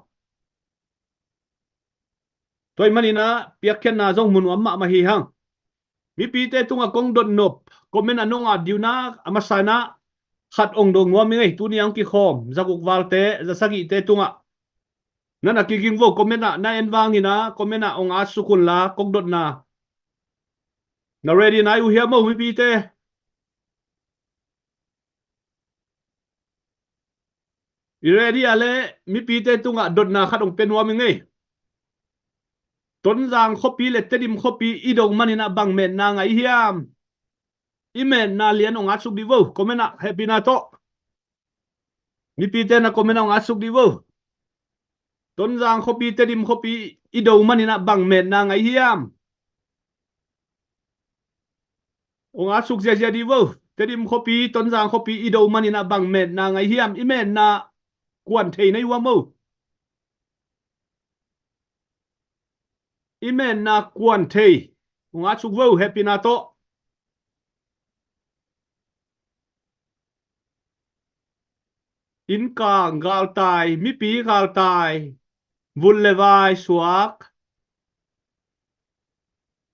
Tua ahih manin ah piakkhiatna zong mu nuam mahmah hi hang. Mipite tungah kong dot nop comment ah nong at dih uh na, a masa in ah khat ong dong nuam ing ei. Tuni a ong kikhawm za guk valte, za sagihte tungah nan a kiging vo, comment ah na en vangin ah comment ah ong atsuk un la, kong dotna na ready nai uh hiam maw mipite? I ready a leh mipite tungah dotna khat ong pia nuam ing ei. Tonzang khuapi le Tedim khuapi i do manin ah bang metna ngah hiam? I metna lian ong atsuk dih vo, comment ah hehpihna tawh. Mipite na comment ah ong atsuk dih vo. Tonzang khuapi, Tedim khuapi i do manin ah bang metna ngah hiam? Ong atsuk ziahziah dih vo. Tedim khuapi, Tonzang khuapi i do manin ah bang metna ngah hiam? I metna kuan thei na hi uh a maw? I metna kuan thei. Ong atsuk vo, hehpihna tawh. Innkang galtai, mipi galtai, vut le vai suak.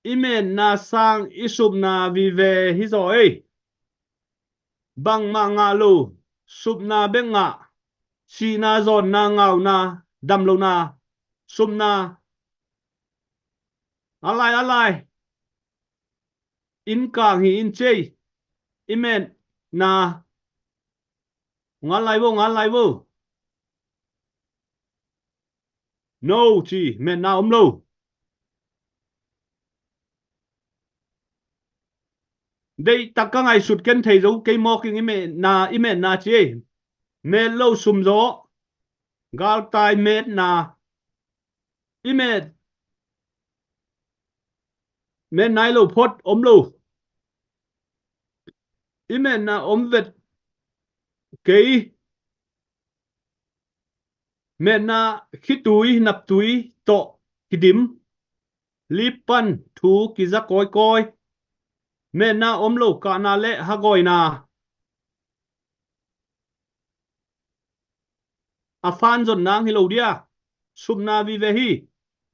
I metna sang i supna vive hi zaw ei. Bangmah ngah lo, supna bek ngah. Sihna, zawnna, ngauna, damlohna, supna. A lai, a lai. Innkang hi in cei. I metna. Ngal lai vo, ngal lai vo. No ci, metna om lo. Deihtak ka ngaihsut ken thei zo kei mawk ing i metna, i metna ci ei. Met lo sum zaw, galtai metna, i met, metna i lo phot om lo. I metna om vet kei. Metna khitui naptui tawh kidim, lip pan thu kiza kawikawi. Metna om lo, kahna le hagawina a fan zon nang hi lo dia. Supna vive hi.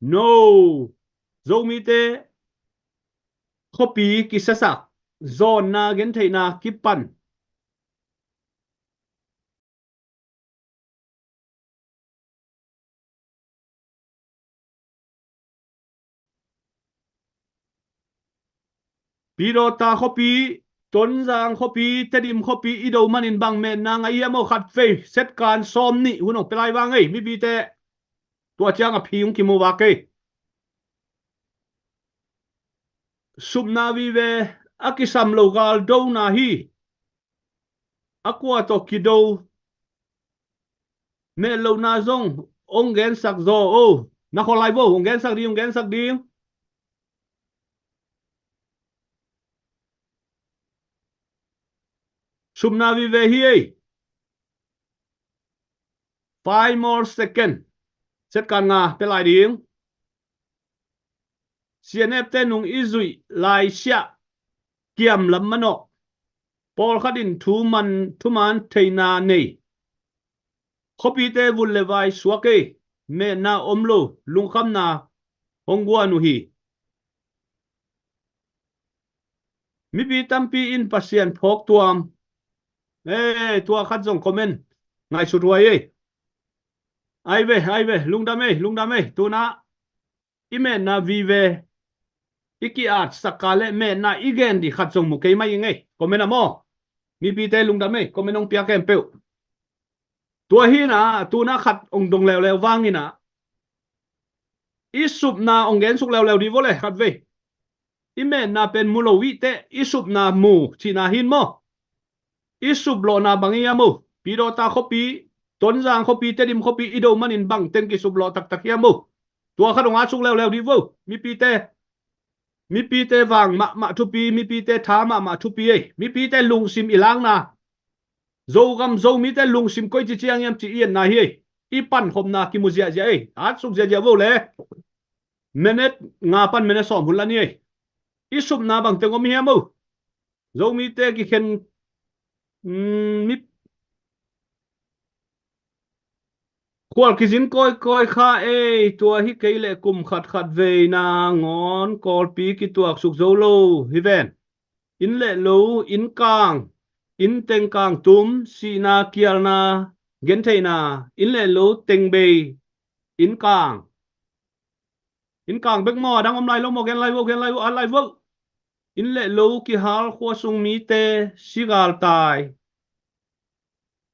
No. Zomite khuapi kisasak, zawnna gentheihna kipan. Pidawta khuapi, Tonzang khuapi, Tedim khuapi i do manin bang metna ngah hiam aw? Khat vei, setkan sawm nih hun hong pia lai vang ei, mipite. Tua ciang a phi hong kimu vak ei. Supna vive, a kisam lo galdona hi. A kua tawh kido met lohna zong hong gensak zaw o. Na khawl lai vo, hong gensak ding, hong gensak ding. Supna vive hi ei. Five more second. Setkan nga pia lai ding. C N F te nung i zuih laisiah kiam lam manawh. Pawlkhat in thuman, thuman theihna nei. Khuapite vun le vai suak ei, metna om lo, lungkhamna hong guan uh hi. Mipi tampi in Pasian phawk tuam. Ee, tua khat zong comment ngaihsut huai ei. Ai ve, ai ve, lungdam ei, lungdam ei. Tuna i metna vive, i ki-at sakka le metna i gen di khat zong mu kei mai ing ei. Comment a maw? Mipite lungdam ei, comment hong pia khempeuh. Tua hi na, tuna khat hong dong leuleu vang hi na, i supna hong gensuk leuleu di vo le khat vei. I metna pen mu lo vih teh, i supna mu cihna hi maw? I suplawhna bang hiam aw? Pidawta khuapi, Tonzang khuapi, Tedim khuapi i do manin bang teng kisuplawh taktak hiam aw? Tua khat hong atsuk leuleu di vo. Mipite, mipite vang mahmah thupi, mipite tha mahmah thupi ei. Mipite lungsim i lakna, Zogam Zomite lungsim koi ci ciang hiam ci i etna hi ei. I pankhopna kimu ziahziah ei. Atsuk ziahziah vo le. Minute nga pan minute sawm hun la ni ei. I supna bang teng om hiam aw? Zomite kikhen, mm, mi khual kizin kawikawi kha ei. Tua hi kei le kum khat khat vei nangawn Kawlpi kituaksuk zo lo hi ven. Inn le lo, inn kang, inn teng kang tum, sihna kialna gentheihna, inn le lo teng bei, inn kang. Inn kang bek maw, a dang om lai lo maw? Gen lai vo, gen lai vo, at lai vo. Inn le lo kihal khua sung mite si galtai.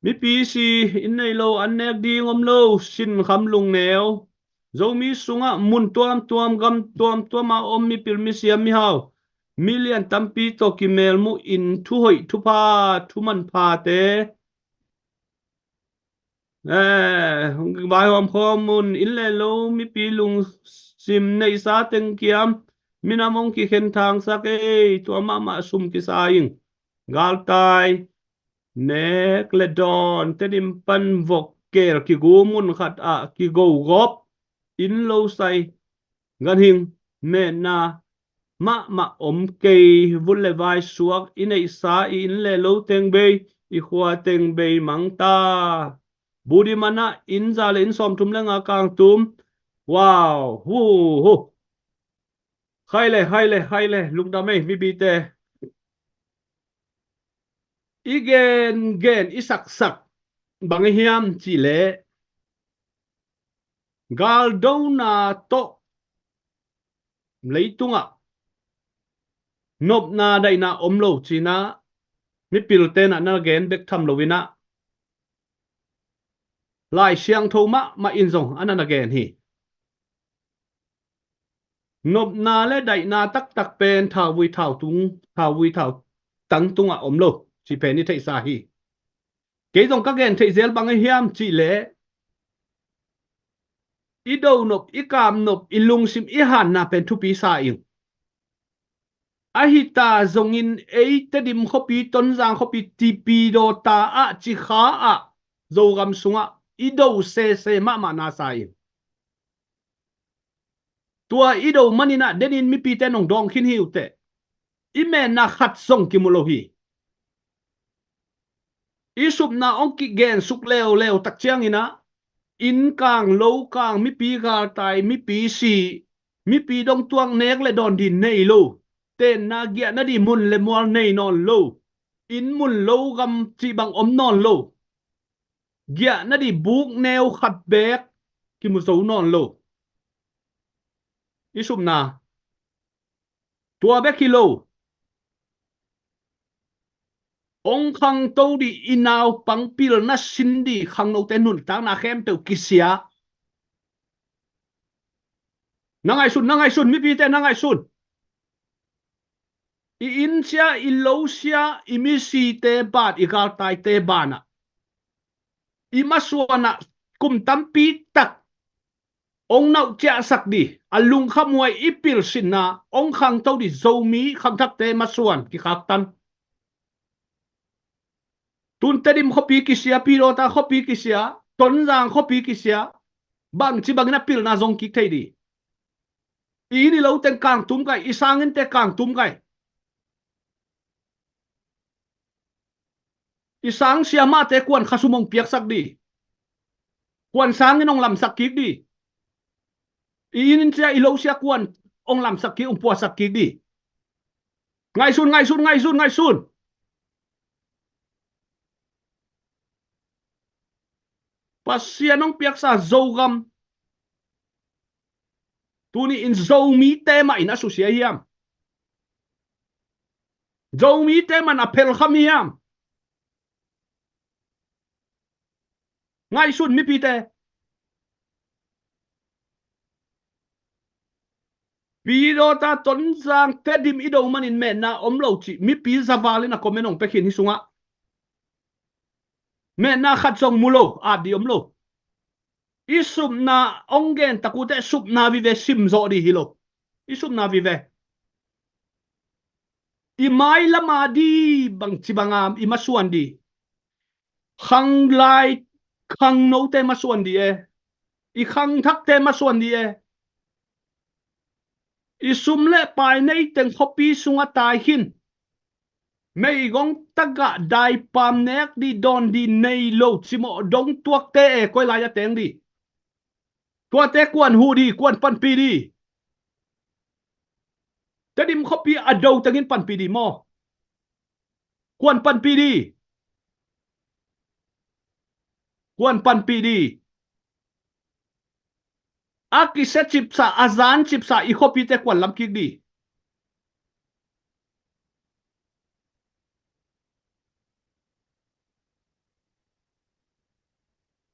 Mipi si, inn nei lo an nek ding om lo, sinkham lungneu. Zomi sungah mun tuamtuam, gam tuamtuam a om mipil misiam mihau, milian tampi tawh kimelmuh in thuhoih thupha, thumanphate. Eh, vaihawm khawm un, inn le lo, mipi lungsim neihsa teng kiam, minam hong kikhen thangsak ei, tua mahmah sum kisa ing. Galtai, nek le dawn, Tedim pan vok kel kigu mun khat ah kigogop, inn lo sai ganhing, metna mahmah om kei, vun le vai suak, i neihsa i inn le lo teng bei, i khua teng bei mang ta. Budi mana inn za le inn sawmthum le nga kang tum. Wow, hu, hu. Hai le, hai le, hai le, lungdam ei, mipite. I gen gen, i saksak bang i hiam cih leh, galdona tawh leitungah nopna daihna om lo cihna, mipilte na na gen bek tham lo inah, Lai Siangtho mahmah in zong a na na gen hi. Nopna le daihna taktak pen thauvui thautung, thauvui thau, tangtungah om lo cih pen i theihsa hi. Kei zong ka gen theih zel bang ahi hiam cih leh, i do nop, i kam nop, i lungsim, i hanna pen thupi sa ing. Ahi ta zongin ei Tedim khuapi, Tonzang khuapi, Tipidawta ah, Cikha ah, Zogam sungah i do sese mahmah na sa ing. Tua i do manin ah denin mipite nong dawng khin hi uh teh, i menna khat zong kimu lo hi. I supna hong kigen suk leuleu tak ciangin ah, inn kang, lo kang, mipi galtai, mipi si, mipi dongtuak, nek le dawn ding nei lo, tenna giahna ding mun le mual nei nawn lo, inn mun lo gam cih bang om nawn lo, giahna ding buk neu khat beek kimu zo nawn lo. I supna tua bek hi lo. Hong khangto ding, i naupang pilna sin ding khangnote nuntakna khempeuh kisia. Na ngaihsun, na ngaihsun, mipite na ngaihsun. I inn sia, i lo sia, i misite ban, i galtaite banah, i masuanah kum tampi tak hong nauh ciahsak ding, a lungkhamhuai i pilsinna hong khangto ding Zomi khangthakte masuan kikhaktan. Tun Tedim khuapi kisia, Pidawta khuapi kisia, Tonzang khuapi kisia, bangci bangin a pilna zong kik thei ding. I inn i lo teng kangtum kai, i sanginnte kangtum kai. I sang siamahte kuan khasum hong piaksak ding. Kuan sanginn hong lamsak kik ding. I inn sia, i lo sia kuan hong lamsak kik, hong puasak kik ding. Ngaihsun, ngaihsun, ngaihsun, ngaihsun. Pasian hong piaksa Zogam. Tuni in Zomite mah in a susia hiam? Zomite mah in a phelkham hiam? Ngaihsun mipite. Pidawta, Tonzang, Tedim i do manin metna om lo cih mipi zavalin a comment hong pia khin hi sungah. Metna khat zong mu lo, at ding om lo. I supna hong gen tak uh teh supna vive sim zawh ding hi lo. I supna vive. I mailama ding bangci banga i masuan ding. Khanglai khangnote masuan ding e. I khangthakte masuan ding e. I sum le pai nei teng khuapi sungah tai khin. Meigong tagah daipam nek ding dawn ding nei lo cimawh dong tuakte e, koi lai a teng ding. Tuate kuan huh ding, kuan panpih ding. Tedim khuapi a do tengin panpih ding maw? Kuan panpih ding. Kuan panpih ding. A kisia cipsa, a zan cipsa i khuapite kuan lam kik ding.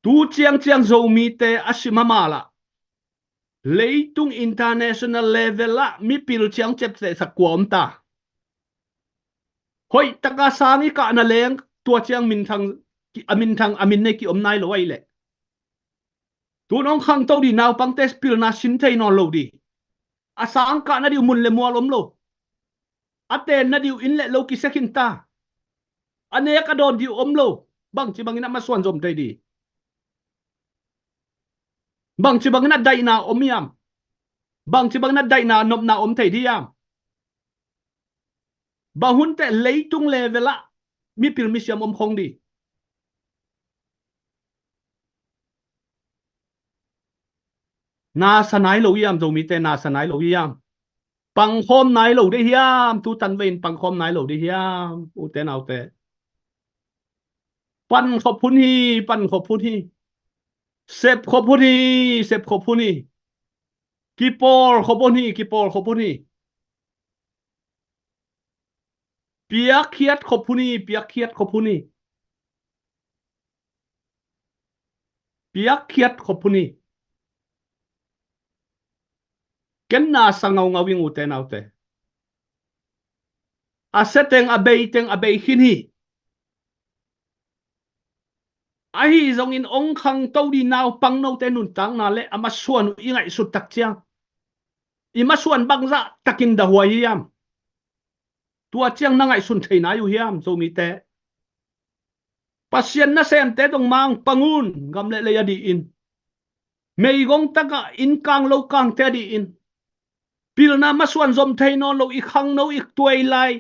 Tu ciangciang Zomite a si mahmah lah. Leitung international level ah mipil ciang ciaptehsak kua om ta? Hoih taka sang i kahna leng tua ciang minthang, a minthang, a min nei kiom nai lo ahih leh. Tun hong khangto ding naupangte pilna sin thei nawn lo ding. A sang kahna ding uh mun le mual om lo. A tenna ding uh inn le lo kisia khin ta. A nek a dawn ding uh om lo. Bangci bangin a masuan zom thei ding? Bangci bangin a daihna om hiam? Bangci bangin a daihna nopna om thei ding hiam? Bang hun teh leitung level ah mipil misiam om khong ding? Nasa nai lo hiam, Zomite nasa nai lo hiam? Pangkhawm nai lo ding hiam? Tu tan vein pangkhawm nai lo ding hiam, ute naute? Pan khop hun hi, pan khop hun hi. Sep khop hun hi, sep khop hun hi. Kipawl khop hun hi, kipawl khop hun hi. Piakkhiat khop hun hi, piakkhiat khop hun hi. Piakkhiat khop hun hi. Ken nasa ngaungau ing, ute naute. A sia teng a bei teng a bei khin hi. Ahi zongin ong khangto di naupang note nuntakna le a masuan uh i ngaihsut tak ciang i masuan bangzah takin dahuai hiam? Tua ciang na ngaihsun thei nai uh hiam, Zomite? Pasian nasemte dong mangpang un, gam le lei a dihin. Meigong takah inn kang lo kangte a dihin. Pilna masuan zom thei nawn lo, i khangno i tuai lai,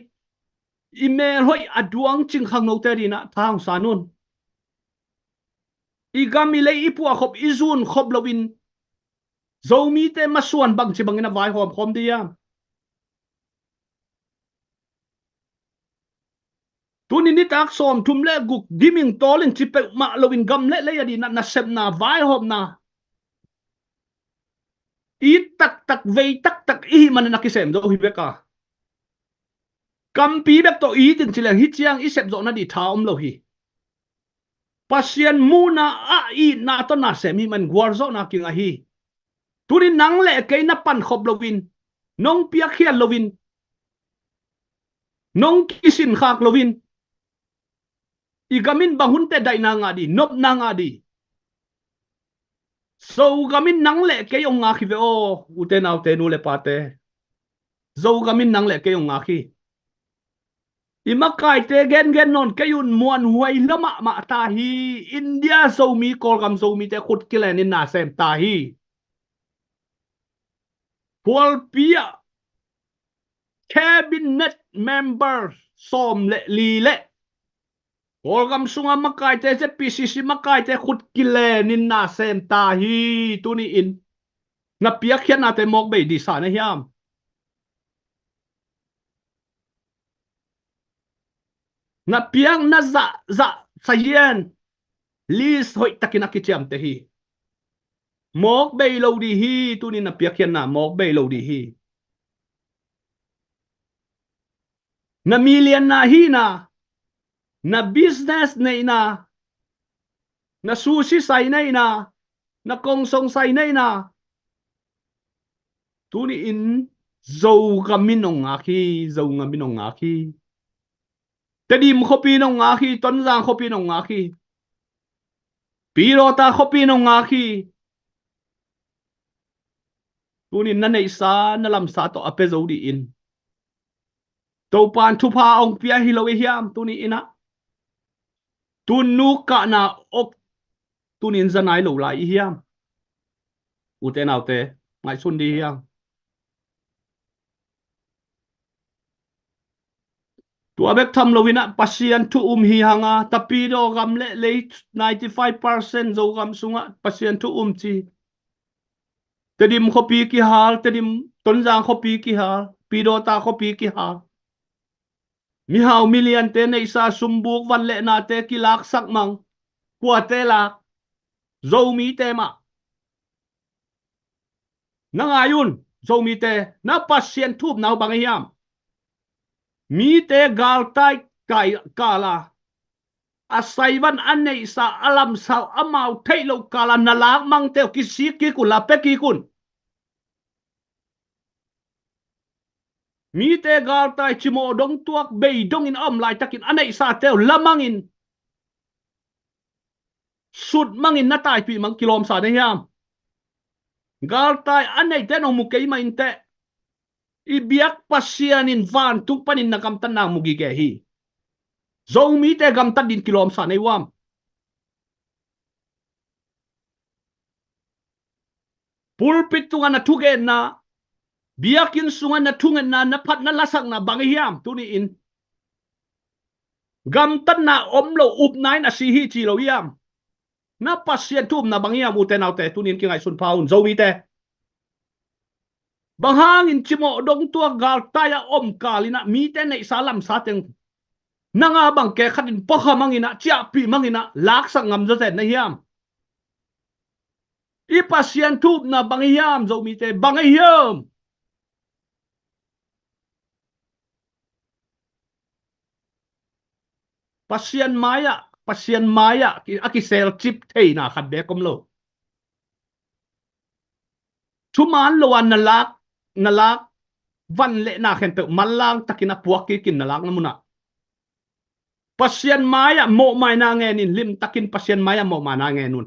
i melhoih a duang cing khangnote a dihin ah tha hong san un. I gam i lei i puahkhop i zunkhop loin Zomite masuan bangci bangin a vaihawm khawm di hiam? Tuni nitak sawmthum le guk diming tawlin ci peuhmah loin gam le lei a dihin ah nasepna vaihawmna it taktak vei taktak i hih manin a kisem zo hi bek a, kampi bek tawh it in ci leng hih ciang i sep zawh nading tha om lo hi. Pasian muhna ah itna tawh nasem hih manin gualzawhna kingah hi. Tuni nang le kei na pankhop loin, nong piakkhiat loin, nong kisinkhak loin i gam in bang hun teh daihna ngah di, nopna ngah di? Zogam in nang le kei hong ngak hi ve aw, ute naute, nu le pate. Zogam in nang le kei hong ngak hi. I makaite gengen nawn kei un, muanhuai lua mahmah ta hi. India Zomi, Kawlgam Zomite khut kilenin nasem ta hi. Phualpi ah cabinet member sawm le li le Kawlgam sunga makaite, Z P C C makaite khut kilenin nasem ta hi. Tuni in na piakkhiatnate mawk bei disa na hiam? Na piak na zah zah sa hian list hoih takin a kiciamte hi. Mawk bei lo di hi. Tuni na piakkhiatna mawk bei lo di hi. Na milianna hihna, na business neihna, na sushi sai neihna, na kongsong sai neihna, tuni in Zogam in hong ngak hi. Zogam in hong ngak hi. Tedim khuapi in hong ngak hi. Tonzang khuapi in hong ngak hi. Pidawta khuapi in hong ngak hi. Tuni in na neihsa na lamsa tawh a pia zo di in Topan thupha hong pia hi lo i hiam? Tuni in ah tunnu kahna ok tuni in za nai lo lai i hiam? Ute naute, ngaihsun di hiam? Tua bek tham loin ah Pasian thu um hi hang a, Tapidaw gam le lei ninety five percent Zogam sungah Pasian thu um ci. Tedim khuapi kihal, Tedim Tonzang khuapi kihal, Pidawta khuapi kihal. Mihau miliante neihsa sumbuk van le nate kilaksak mang. Kuate lak? Zomite mah. Na ngai un, Zomite, na Pasian thu upna uh bang a hiam? Mite galtai kai kala a saivan a neihsa a lamsau amau theih loh kala na lakmangte uh kisik kik un la, pia kik un. Mite galtai cimawh dong tuak bei dongin a om laitakin a neihsate uh lamangin sut mangin na taipih mang kilawmsa na hiam? Galtai a neihte nong mu keimah inteh, i biak Pasian in vantung panin na gamtatna mu gige hi. Zomite gamtat din kilawmsa na hi uam? Pulpit tungah na thugenna, biakinn sungah na thungetna, na phatna lasakna bang hi hiam? Tuni in gamtatna om lo, upna in a si hi ci lo hiam? Na Pasian thu upna bang hiam? Ute naute, tuni in kingaihsun pha un, Zomite. Bang hangin cimawh dong tuak galtai a om kal in ah mite neihsa lamsa teng nanga bang kekhat in puakha mangin ah, ciahpih mangin ah laksak ngam zawzen na hiam? I Pasian thu upna bang hiam, Zomite, bang hiam? Pasian mai-ah, Pasian mai-ah a kiselcip theina khat beek om lo. Thuman lo a na lak, na lak van le na khempeuh manlang takin a puak kikin na lakna munah Pasian mai-ah mawhmaina ngenin, limtakin Pasian mai-ah mawhmaina ngen un.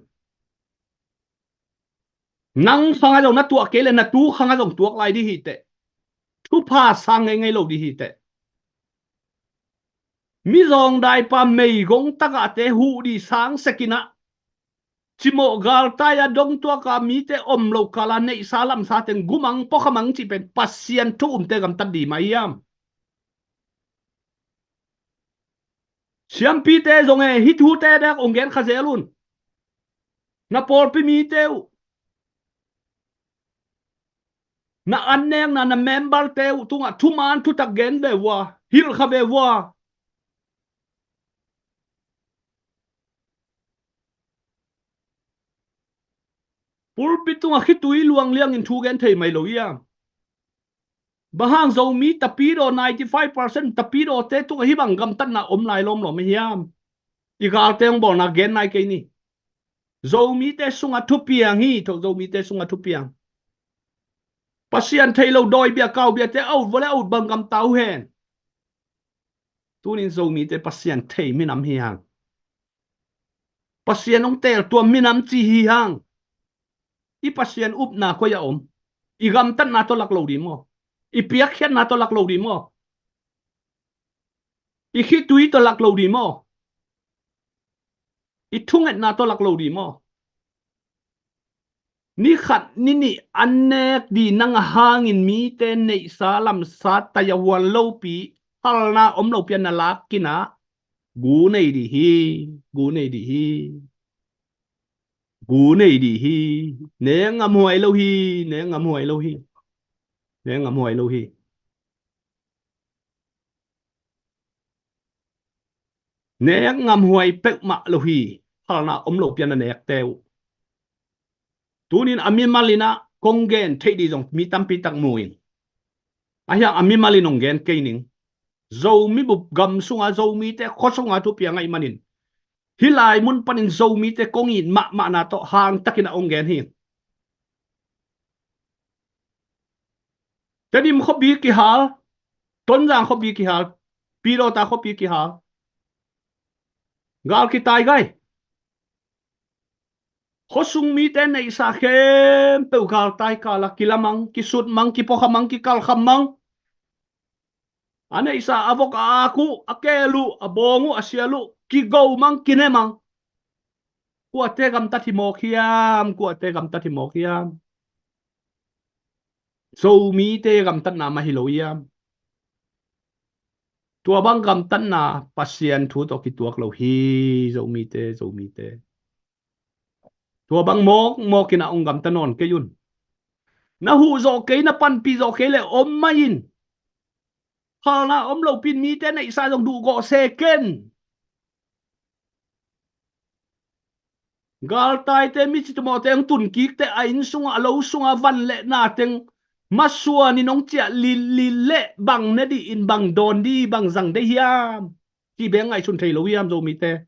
Nang khangah zong na tuah kei le na tu khangah zong tuak lai dih hiteh. Thupha sang ngeingei lo dih hiteh. Mizawng daipa meigong tagahte huh dih sang sekinah cimawh galtai-a dongtuaka mite om lo kala neihsa lamsa teng gumang pawkhamang cih pen Pasian thu umte gamtat dih mah hiam? Siampite zong e, hih thute dek ong gen kha zel un. Na pawlpi mite uh, na annekna, na memberte uh tungah thuman thutak gen ve vua, hilh kha ve vua. Pulpit tungah khitui luang liangin thu gen thei mai lo hiam? Bang hang Zomi tapidaw ninety five percent tapidawte tungah hih bang gamtatna om lai lawmlawm hiam? I galte hong bawlna gen nai kei ni. Zomite sungah thupiang hi tho, Zomite sungah thupiang. Pasian thei lo dawi bia kau biate a ut vua le a ut bang gamta uh hen. Tunin Zomite Pasian thei minam hi hang. Pasian hong teltuam minam ci hi hang. I Pasian upna koi a om? I gamtatna tawh lak lo dih maw? I piakkhiatna tawh lak lo dih maw? I khitui tawh lak lo dih maw? I thungetna tawh lak lo dih maw? Ni khat ni nih an nek dih nang a hangin mite neihsa lamsa tai a huan lopi, halna om lopi a na lak kinah gu nei dih hi. Gu nei dih hi. Gu nei dih hi. Ne ngamhuai lo hi. Ne ngamhuai lo hi. Ne ngamhuai lo hi. Nek ngamhuai peuhmah lo hi. Halna om lopi a na nekte uh. Tunin a mimal inah kong gen theih dih zong mi tampi tak mu in. Ahiang a mimal in hong gen kei ning. Zomi bup gam sunga Zomite khua sunga thupiang ahih manin hih lai mun panin Zomite kong it mahmahna tawh hangtakin a hong gen hi. Tedim khuapi kihal, Tonzang khuapi kihal, Pidawta khuapi kihal. Gal kitai gai. Khuasung mite neihsa khempeuh galtai kala kilamang, kisutmang, kipuakhamang, kikalkhammang. A neihsa a vok a ak uh, a keel uh, a bawng uh, a sial uh kigomang, kinemang. Kuate gamtat hi mawk hiam? Kuate gamtat hi mawk hiam? Zomite gamtatna mah hi lo hiam? Tua bang gamtatna Pasian thu tawh kituak lo hi. Zomite, Zomite. Tua bang mawkmawk inah hong gamta nawn kei un. Na huh zawh kei, na panpih zawh kei le om mah in. Halna om lopin mite neihsa zong duhgawh se ken. Galtaite, mi citumawhte hong tunkikte a inn sungah, a lo sungah van le na teng masuanin hong ciah lillit leh bang ne dih in, bang dawn dih, bang zang dih hiam? Cih beng ngaihsun thei lo hiam Zomite?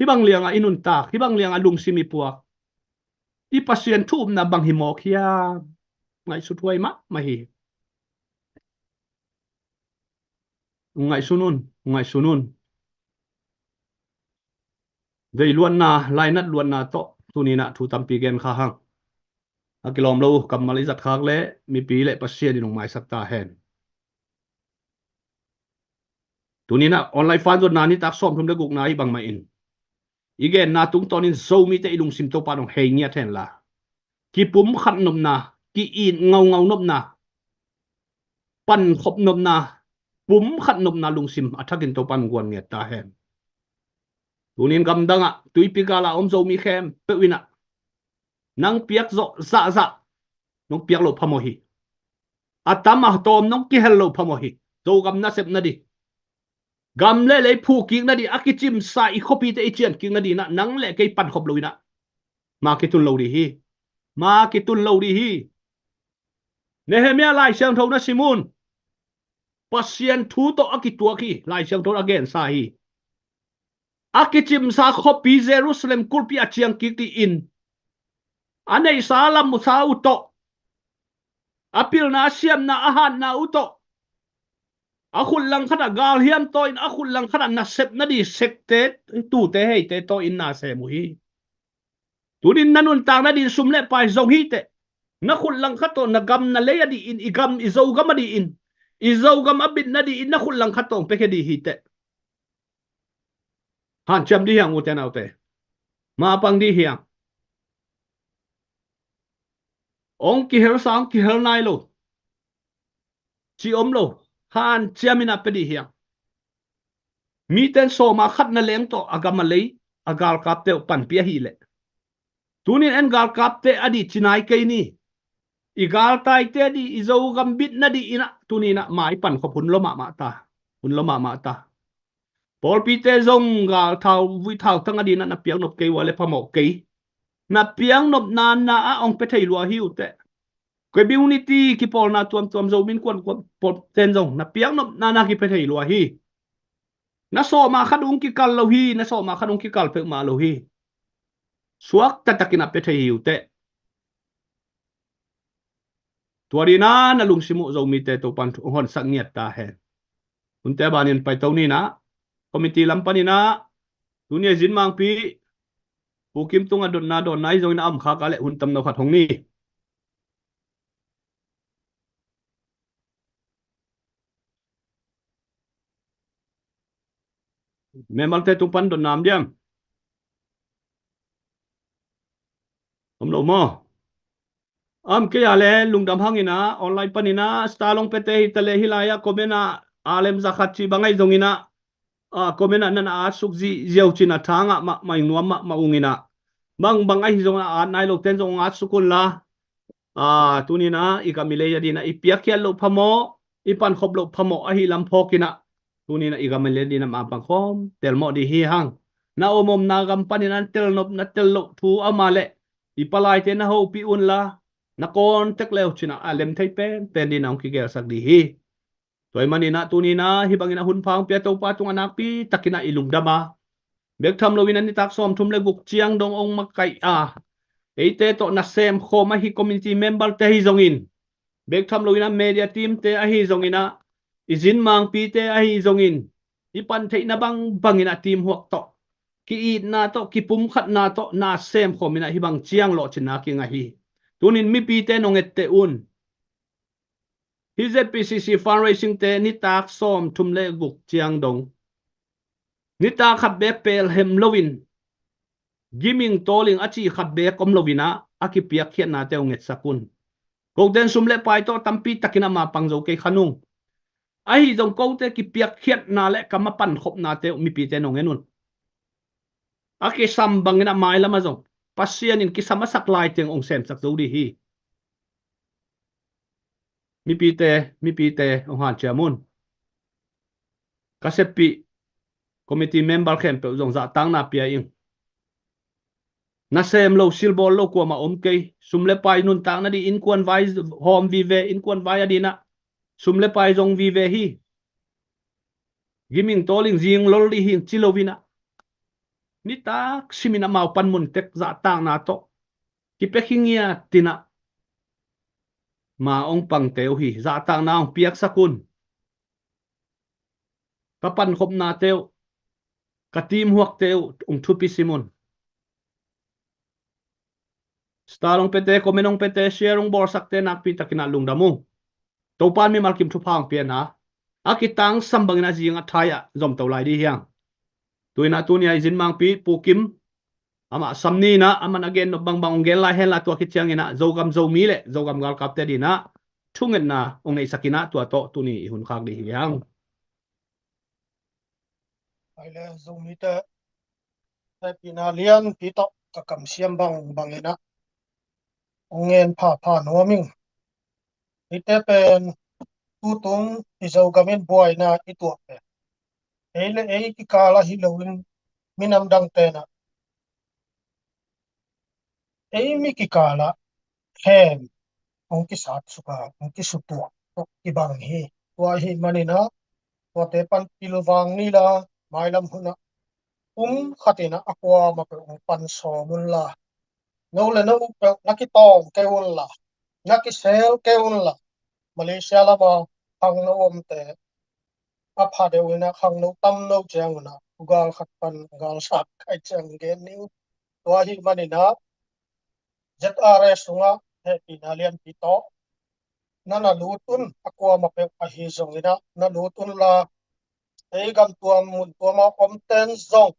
Hih bang liangah i nuntak, hih bang liangah lungsim i puak, i Pasian thu upna bang hi mawk hiam? Ngaihsut huai mahmah hi. Ngaihsun un, ngaihsun un. Vei luatna, lainat luatna tawh tuninah thu tampi gen kha hang. A kilawm lo uh, kammal i zat khak le mipi le Pasian in hong maisak ta hen. Tuninah online fan zuatna nitak sawmthum le gukna i bangmah in i genna tungtawnin Zomite i lungsim Topa in hong hei ngiat hen la, kipumkhat nopna, ki-it ngaungau nopna, pankhop nopna, pumkhat nopna lungsim a thakin Topa in guan ngiat ta hen. Tunin gamdangah tuipi gala om Zomi khempeuh inah nang piak zawh zahzah nong piak loh phamawh hi. A tam a tawm nong kihel loh phamawh hi. Zogam nasep nadih, gam le lei phuh kik nadih, a kicimsa i khuapite i cian kik nadih inah nang le kei pankhop lo inah ma kitun lo dih hi. Ma kitun lo dih hi. Nehemiah Lai Siangtho na sim un. Pasian thu tawh a kituak hi. Lai Siangtho a gensa hi. A kicimsa khuapi Jerusalem kulhpi a ciang kik dih in, a neihsa lamsa uh tawh A pilna, a siamna, a hatna uh tawh, a khut langkhat ah galhiam tawh in, a khut langkhat ah nasepna ding sekte, tute, heite tawh in na sem uh hi. Tunin na nuntakna ding sum le pai zong hi teh. Na khut langkhat tawh na gam na lei a ding in, i gam, i Zogam a ding in, i Zogam a bitna ding in na khut langkhat tawh piakhia ding hi teh. Hanciam ding hi hang, ute naute. Mapang ding hi hang. Ong kihel sa, ong kihel nai lo, ci om lo. Hanciam in a pia ding hi hang. Miten sawma khat na leng tawh a gam a lei, a galkapte uh panpih ahih leh, tunin en galkapte a ding ci nai kei ni. I galtaite a ding, i Zogam bitna ding in a, tunin a mai pankhop hun lua mahmah ta. Hun lua mahmah ta. Pawlpite zong gal thau, vui thau tang a ding in a na piaknop kei uh a leh phamawh kei. Na piaknopna na a ong pia thei lua hi uh teh. Community kipawlna tuamtuam, Zomi Innkuan, kuan pawlten zong na piaknopna na kipia thei lua hi. Na sawma khat ong kikal lo hi, na sawma khat ong kikal peuhmah lo hi. Suak taktakin a pia thei hi uh teh. Tua ding in a na lungsim uh Zomite Topan thu hong honsak ngiat ta hen. Hunte banin paito ni in a, committee lam panin a, tuni a i zin mangpi, Pu Kim tungah dotna dawnna hi zongin a om khak a leh hun tam no khat hong ni. Member-te tung pan dotna om diam? Om lo maw? Om kei a leh lungdam hang in a, online panin a, star long pete hi ta leh hih lai-ah comment ah a lem za khat ci bang ahi zongin a, a, comment ah na na atsuk zihziau cin a, tha ngah mahmah ing, nuam mahmah ung in a. Bangbang ahi zongin a at nai loten zong atsuk un la. A, tuni in a i gam i lei a ding in a i piakkhiat loh phamawh, i pankhop loh phamawh ahih lam phawk in a, tuni in a i gam i lei a ding in a mapang khawm telmawh ding hi hang. Na omomna gam panin a na telnop, na tel loh thu a om a leh, i palaite na hopih un la, na contact le uh cin a, a lem thei penpen ding in a hong kigelsak ding hi. Tua ahih manin a tuni in a hih bangin a hun pha hong pia Topa tungah nakpi takin a i lungdam a, bek tham loin a nitak sawmthum le guk ciang dong hong makaih a, eite tawh nasem khawm ahi community member-te ahi zongin, bek tham loin a media team-te ahi zongin a, i zin mangpite ahi zongin, i pan theihna bangbangin a teamwork tawh, ki-itna tawh, kipumkhatna tawh nasem khawm in a hih bang ciang lawhcinna kinga hi. Tunin mipite nong etteh un. Hih Z P C C fundraising-te nitak sawmthum le guk ciang dong, nitak khat beek pelhem loin, giming tawling a cih khat beek om loin a, a kipiakkhiatnate uh ngetsak un. Kote in sum le pai tawh tampi takin a mapang zo kei kha nung. Ahi zong kote kipiakkhiatna le kam a pankhopnate uh mipite nong en un. A kisam bangin a mailam ah zong Pasian in kisam a sak lai teng hong semsak zo ding hi. Mipite, mipite, hong hanciam un. Ka seppih committee member khempeuh zong zahtakna pia ing. Nasem lo, silbawl lo kuamah om kei. Sum le pai nuntakna ding, innkuan vai hawm vive, innkuan vai a ding in a sum le pai zong vive hi. Giming tawling zing lol ding hi ci loin a, nitak simin amau panmun tek zahtakna tawh kipia khingiat in a, ma hong pangte uh hi. Zahtakna hong piaksak un. Ka pankhopnate uh, ka teamwork-te uh hong thupi sim un. Star hong piate, comment hong piate, share hong bawlsakte nakpi takin a lungdam ung. Topan mimal kim thupha hong pia in a, a kitangsam bangin a zing a thai ah zomto lai ding hi hang. Tu in a tuni a i zin mangpi Pu Kim, amah sam ni in a, amah na gen nop bangbang hong gen lai hen la, tua khit ciangin a Zogam Zomi le Zogam galkapte a ding in a thungetna hong neihsak in a, tua tawh tuni i hun khak ding hi hang. Ai le Zomite, hehpihna lianpi tawh ka kamsiam bangbang in a hong ngen phapha nuam ing. Eite pen tutung i Zogam in buaina i tuah pen, ei le ei kikal ahi loin minam dangte in a, ei mi kikal ah khem hong kisat suk a, hong kisutuah tawh kibang hi. Tua ahih manin a, tuate pan pilvang ni la, mailam hun ah pum khat in a, a kuamah peuh hong pan sawm un la. No le no peuh na kitawng kei un la, na kisel kei un la. Malaysia lama khangno omte a pha deuh inah khangno tamno ciangunah thugal khat pan galsat kai ciang gen ning. Tua ahi maninah Z R A sungah hehpihna lianpi tawh na na lut un, a kuamah peuh ahi zonginah na lut unla, ei gamtuam muntuama omten zong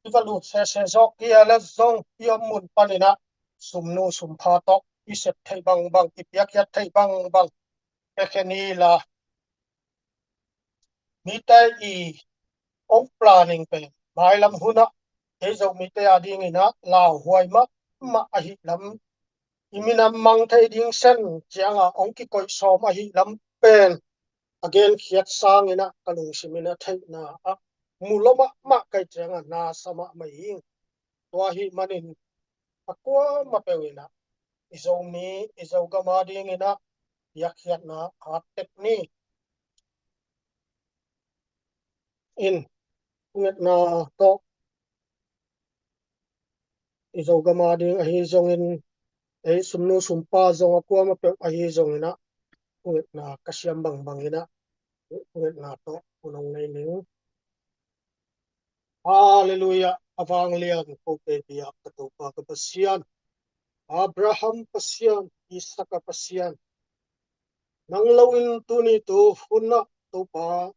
i va lut sese zawk hi a le zong i om mun paninah sumnu sumpha tawh i sep theih bangbang, i piakkhiat theih bangbang pekhe ni la. Mite i ong planning pen mailam hunah ei Zomite a dinginah lauhuai mahmah ahi lam, i minam mang thei ding sen cianga ong kikoih sawm ahi lam pen a genkhiat sanginah ka lungsimin a theihna ah mu lo mahmah kai cianga nasa mahmah ing. Tua ahi manin a kuamah peuh inah i Zomi, i Zogam a dinginah piakkhiatna hat tek ni. In, ngetna tawh i Zogam a ding ahi zongin, ei sumnu sumpa zong a kuamah peuh ahi zonginah ngetna ka siam bangbanginah ngetna tawh hun ong nei ning. Halleluiah. A vanglian kote biak ka Topa ka Pasian, Abraham Pasian, Isaka Pasian, nang loin tuni tu hunah Topa,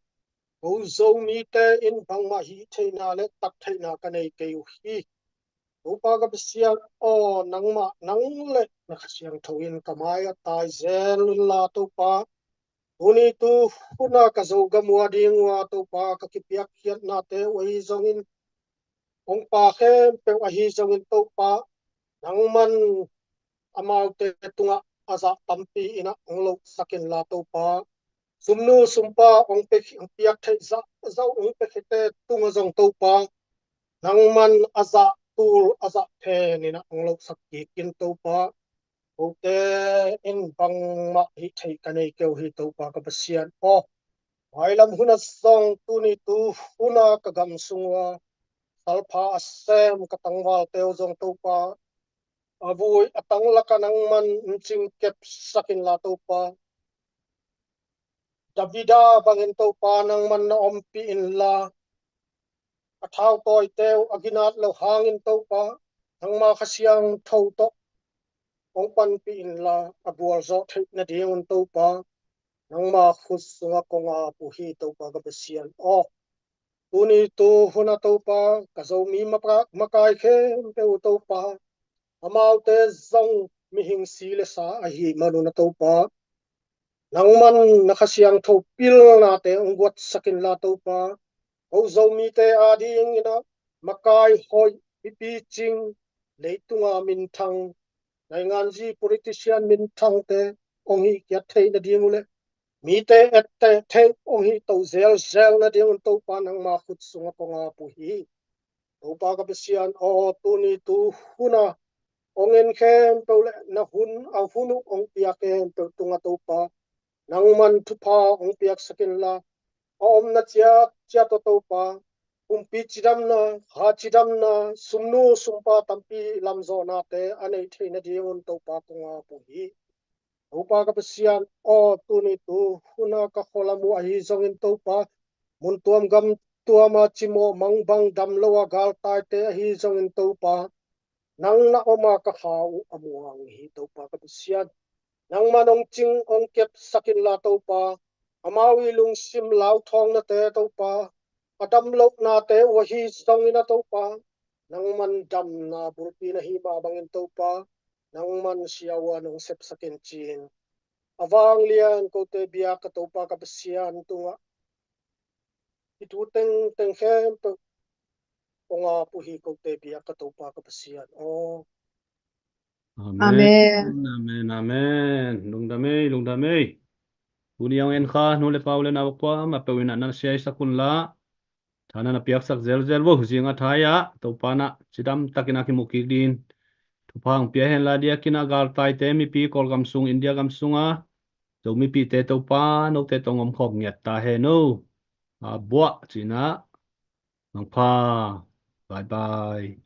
ko Zomite in bangmah hih theihna le tak theihna ka nei kei uh hi. Topa ka Pasian aw, nangmah nang le na Kha Siangtho in ka mai-ah tai zel unla Topa, tuni tu huna ka Zogam uh a ding uh a Topa, ka kipiakkhiatnate uh ahi zongin, kongpa khempeuh ahi zongin Topa, nangman amaute tungah a zah tampi inah ong lohsak inla Topa, sumnu sumpa ong piak theih zahzah ong piakhete tungah zong Topa, nangman a zah tul a zah phen inah ong lohsak kik in Topa. Kote in bangmah hih theih ka nei kei uh hi Topa ka Pasian aw. Mailam hunah zong tuni tu huna ka gam sung uh a salpha a sem ka tangvalte uh zong Topa, a vui a tanglakah nangman ong cingkepsak inla Topa, Davida bangin Topa nangman na ompih inla, a thautawite uh a ginat loh hangin Topa, nangma Kha Siangtho tawh ong panpih inla, a gualzawh theih nadingun Topa, nangma khut sungah kong ap uh hi Topa ka Pasian aw. Tuni tu huna Topa, ka Zomi mapa-, makai khempeuh uh Topa, amaute zong mihing si le sa ahi manun a Topa, nangman na Kha Siangtho pilnate ong guatsak inla Topa, ko Zomite a dinginah makai hoih, mipicing, leitunga minthang, nainganzi politician minthangte ong hihkiat theih nading uh le mite etteh theih ong hihto zelzel nadingun Topa nangma khut sungah kong ap uh hi. Topa ka Pasian aw, tuni tu huna ong en khempeuh le na hun a hun uh ong piak khempeuh tungah Topa, nangman thupha ong piaksak inla, a omna ciatciat uh Topa, pumpi cidamna, kha cidamna, sumnu sumpa tampi lamzawhnate a neih theih nadingun Topa kong ap uh hi. Topa ka Pasian aw, tuni tu huna ka khualam uh ahi zongin Topa, mun tuam gam tuama cimawh mangbang damlo a galtaite ahi zongin Topa, nang na om a ka kha uh a muang hi Topa ka Pasian. Nangman ong cing ong kepsak inla Topa, amau i lungsim lauthawngnate Topa, a damlohnate uh ahi zongin a Topa, nangman damna bulpi na hih mah bangin Topa, nangman sia uh a nong sepsak in ci-in, a vanglian kote biak ka Topa ka Pasian tungah i thu tengteng khempeuh kong ap uh hi kote biak ka Topa ka Pasian aw. Amen. Amen. Amen, amen. Lungdam ei, lungdam ei. Tuni ong en kha nu le pa, u le nau a kuamah peuh inah na siaisak unla, tha na na piaksak zelzel vo. Zing a thai ah Topa na cidam takin a kimu kik dingin thupha ong pia henla, diakin a galtaite mipi Kawlgam sung, India gam sunga Zomipite Topa note tawh ong omkhawm ngiat ta hen o. A buah cina. Mangpha. Bye bye.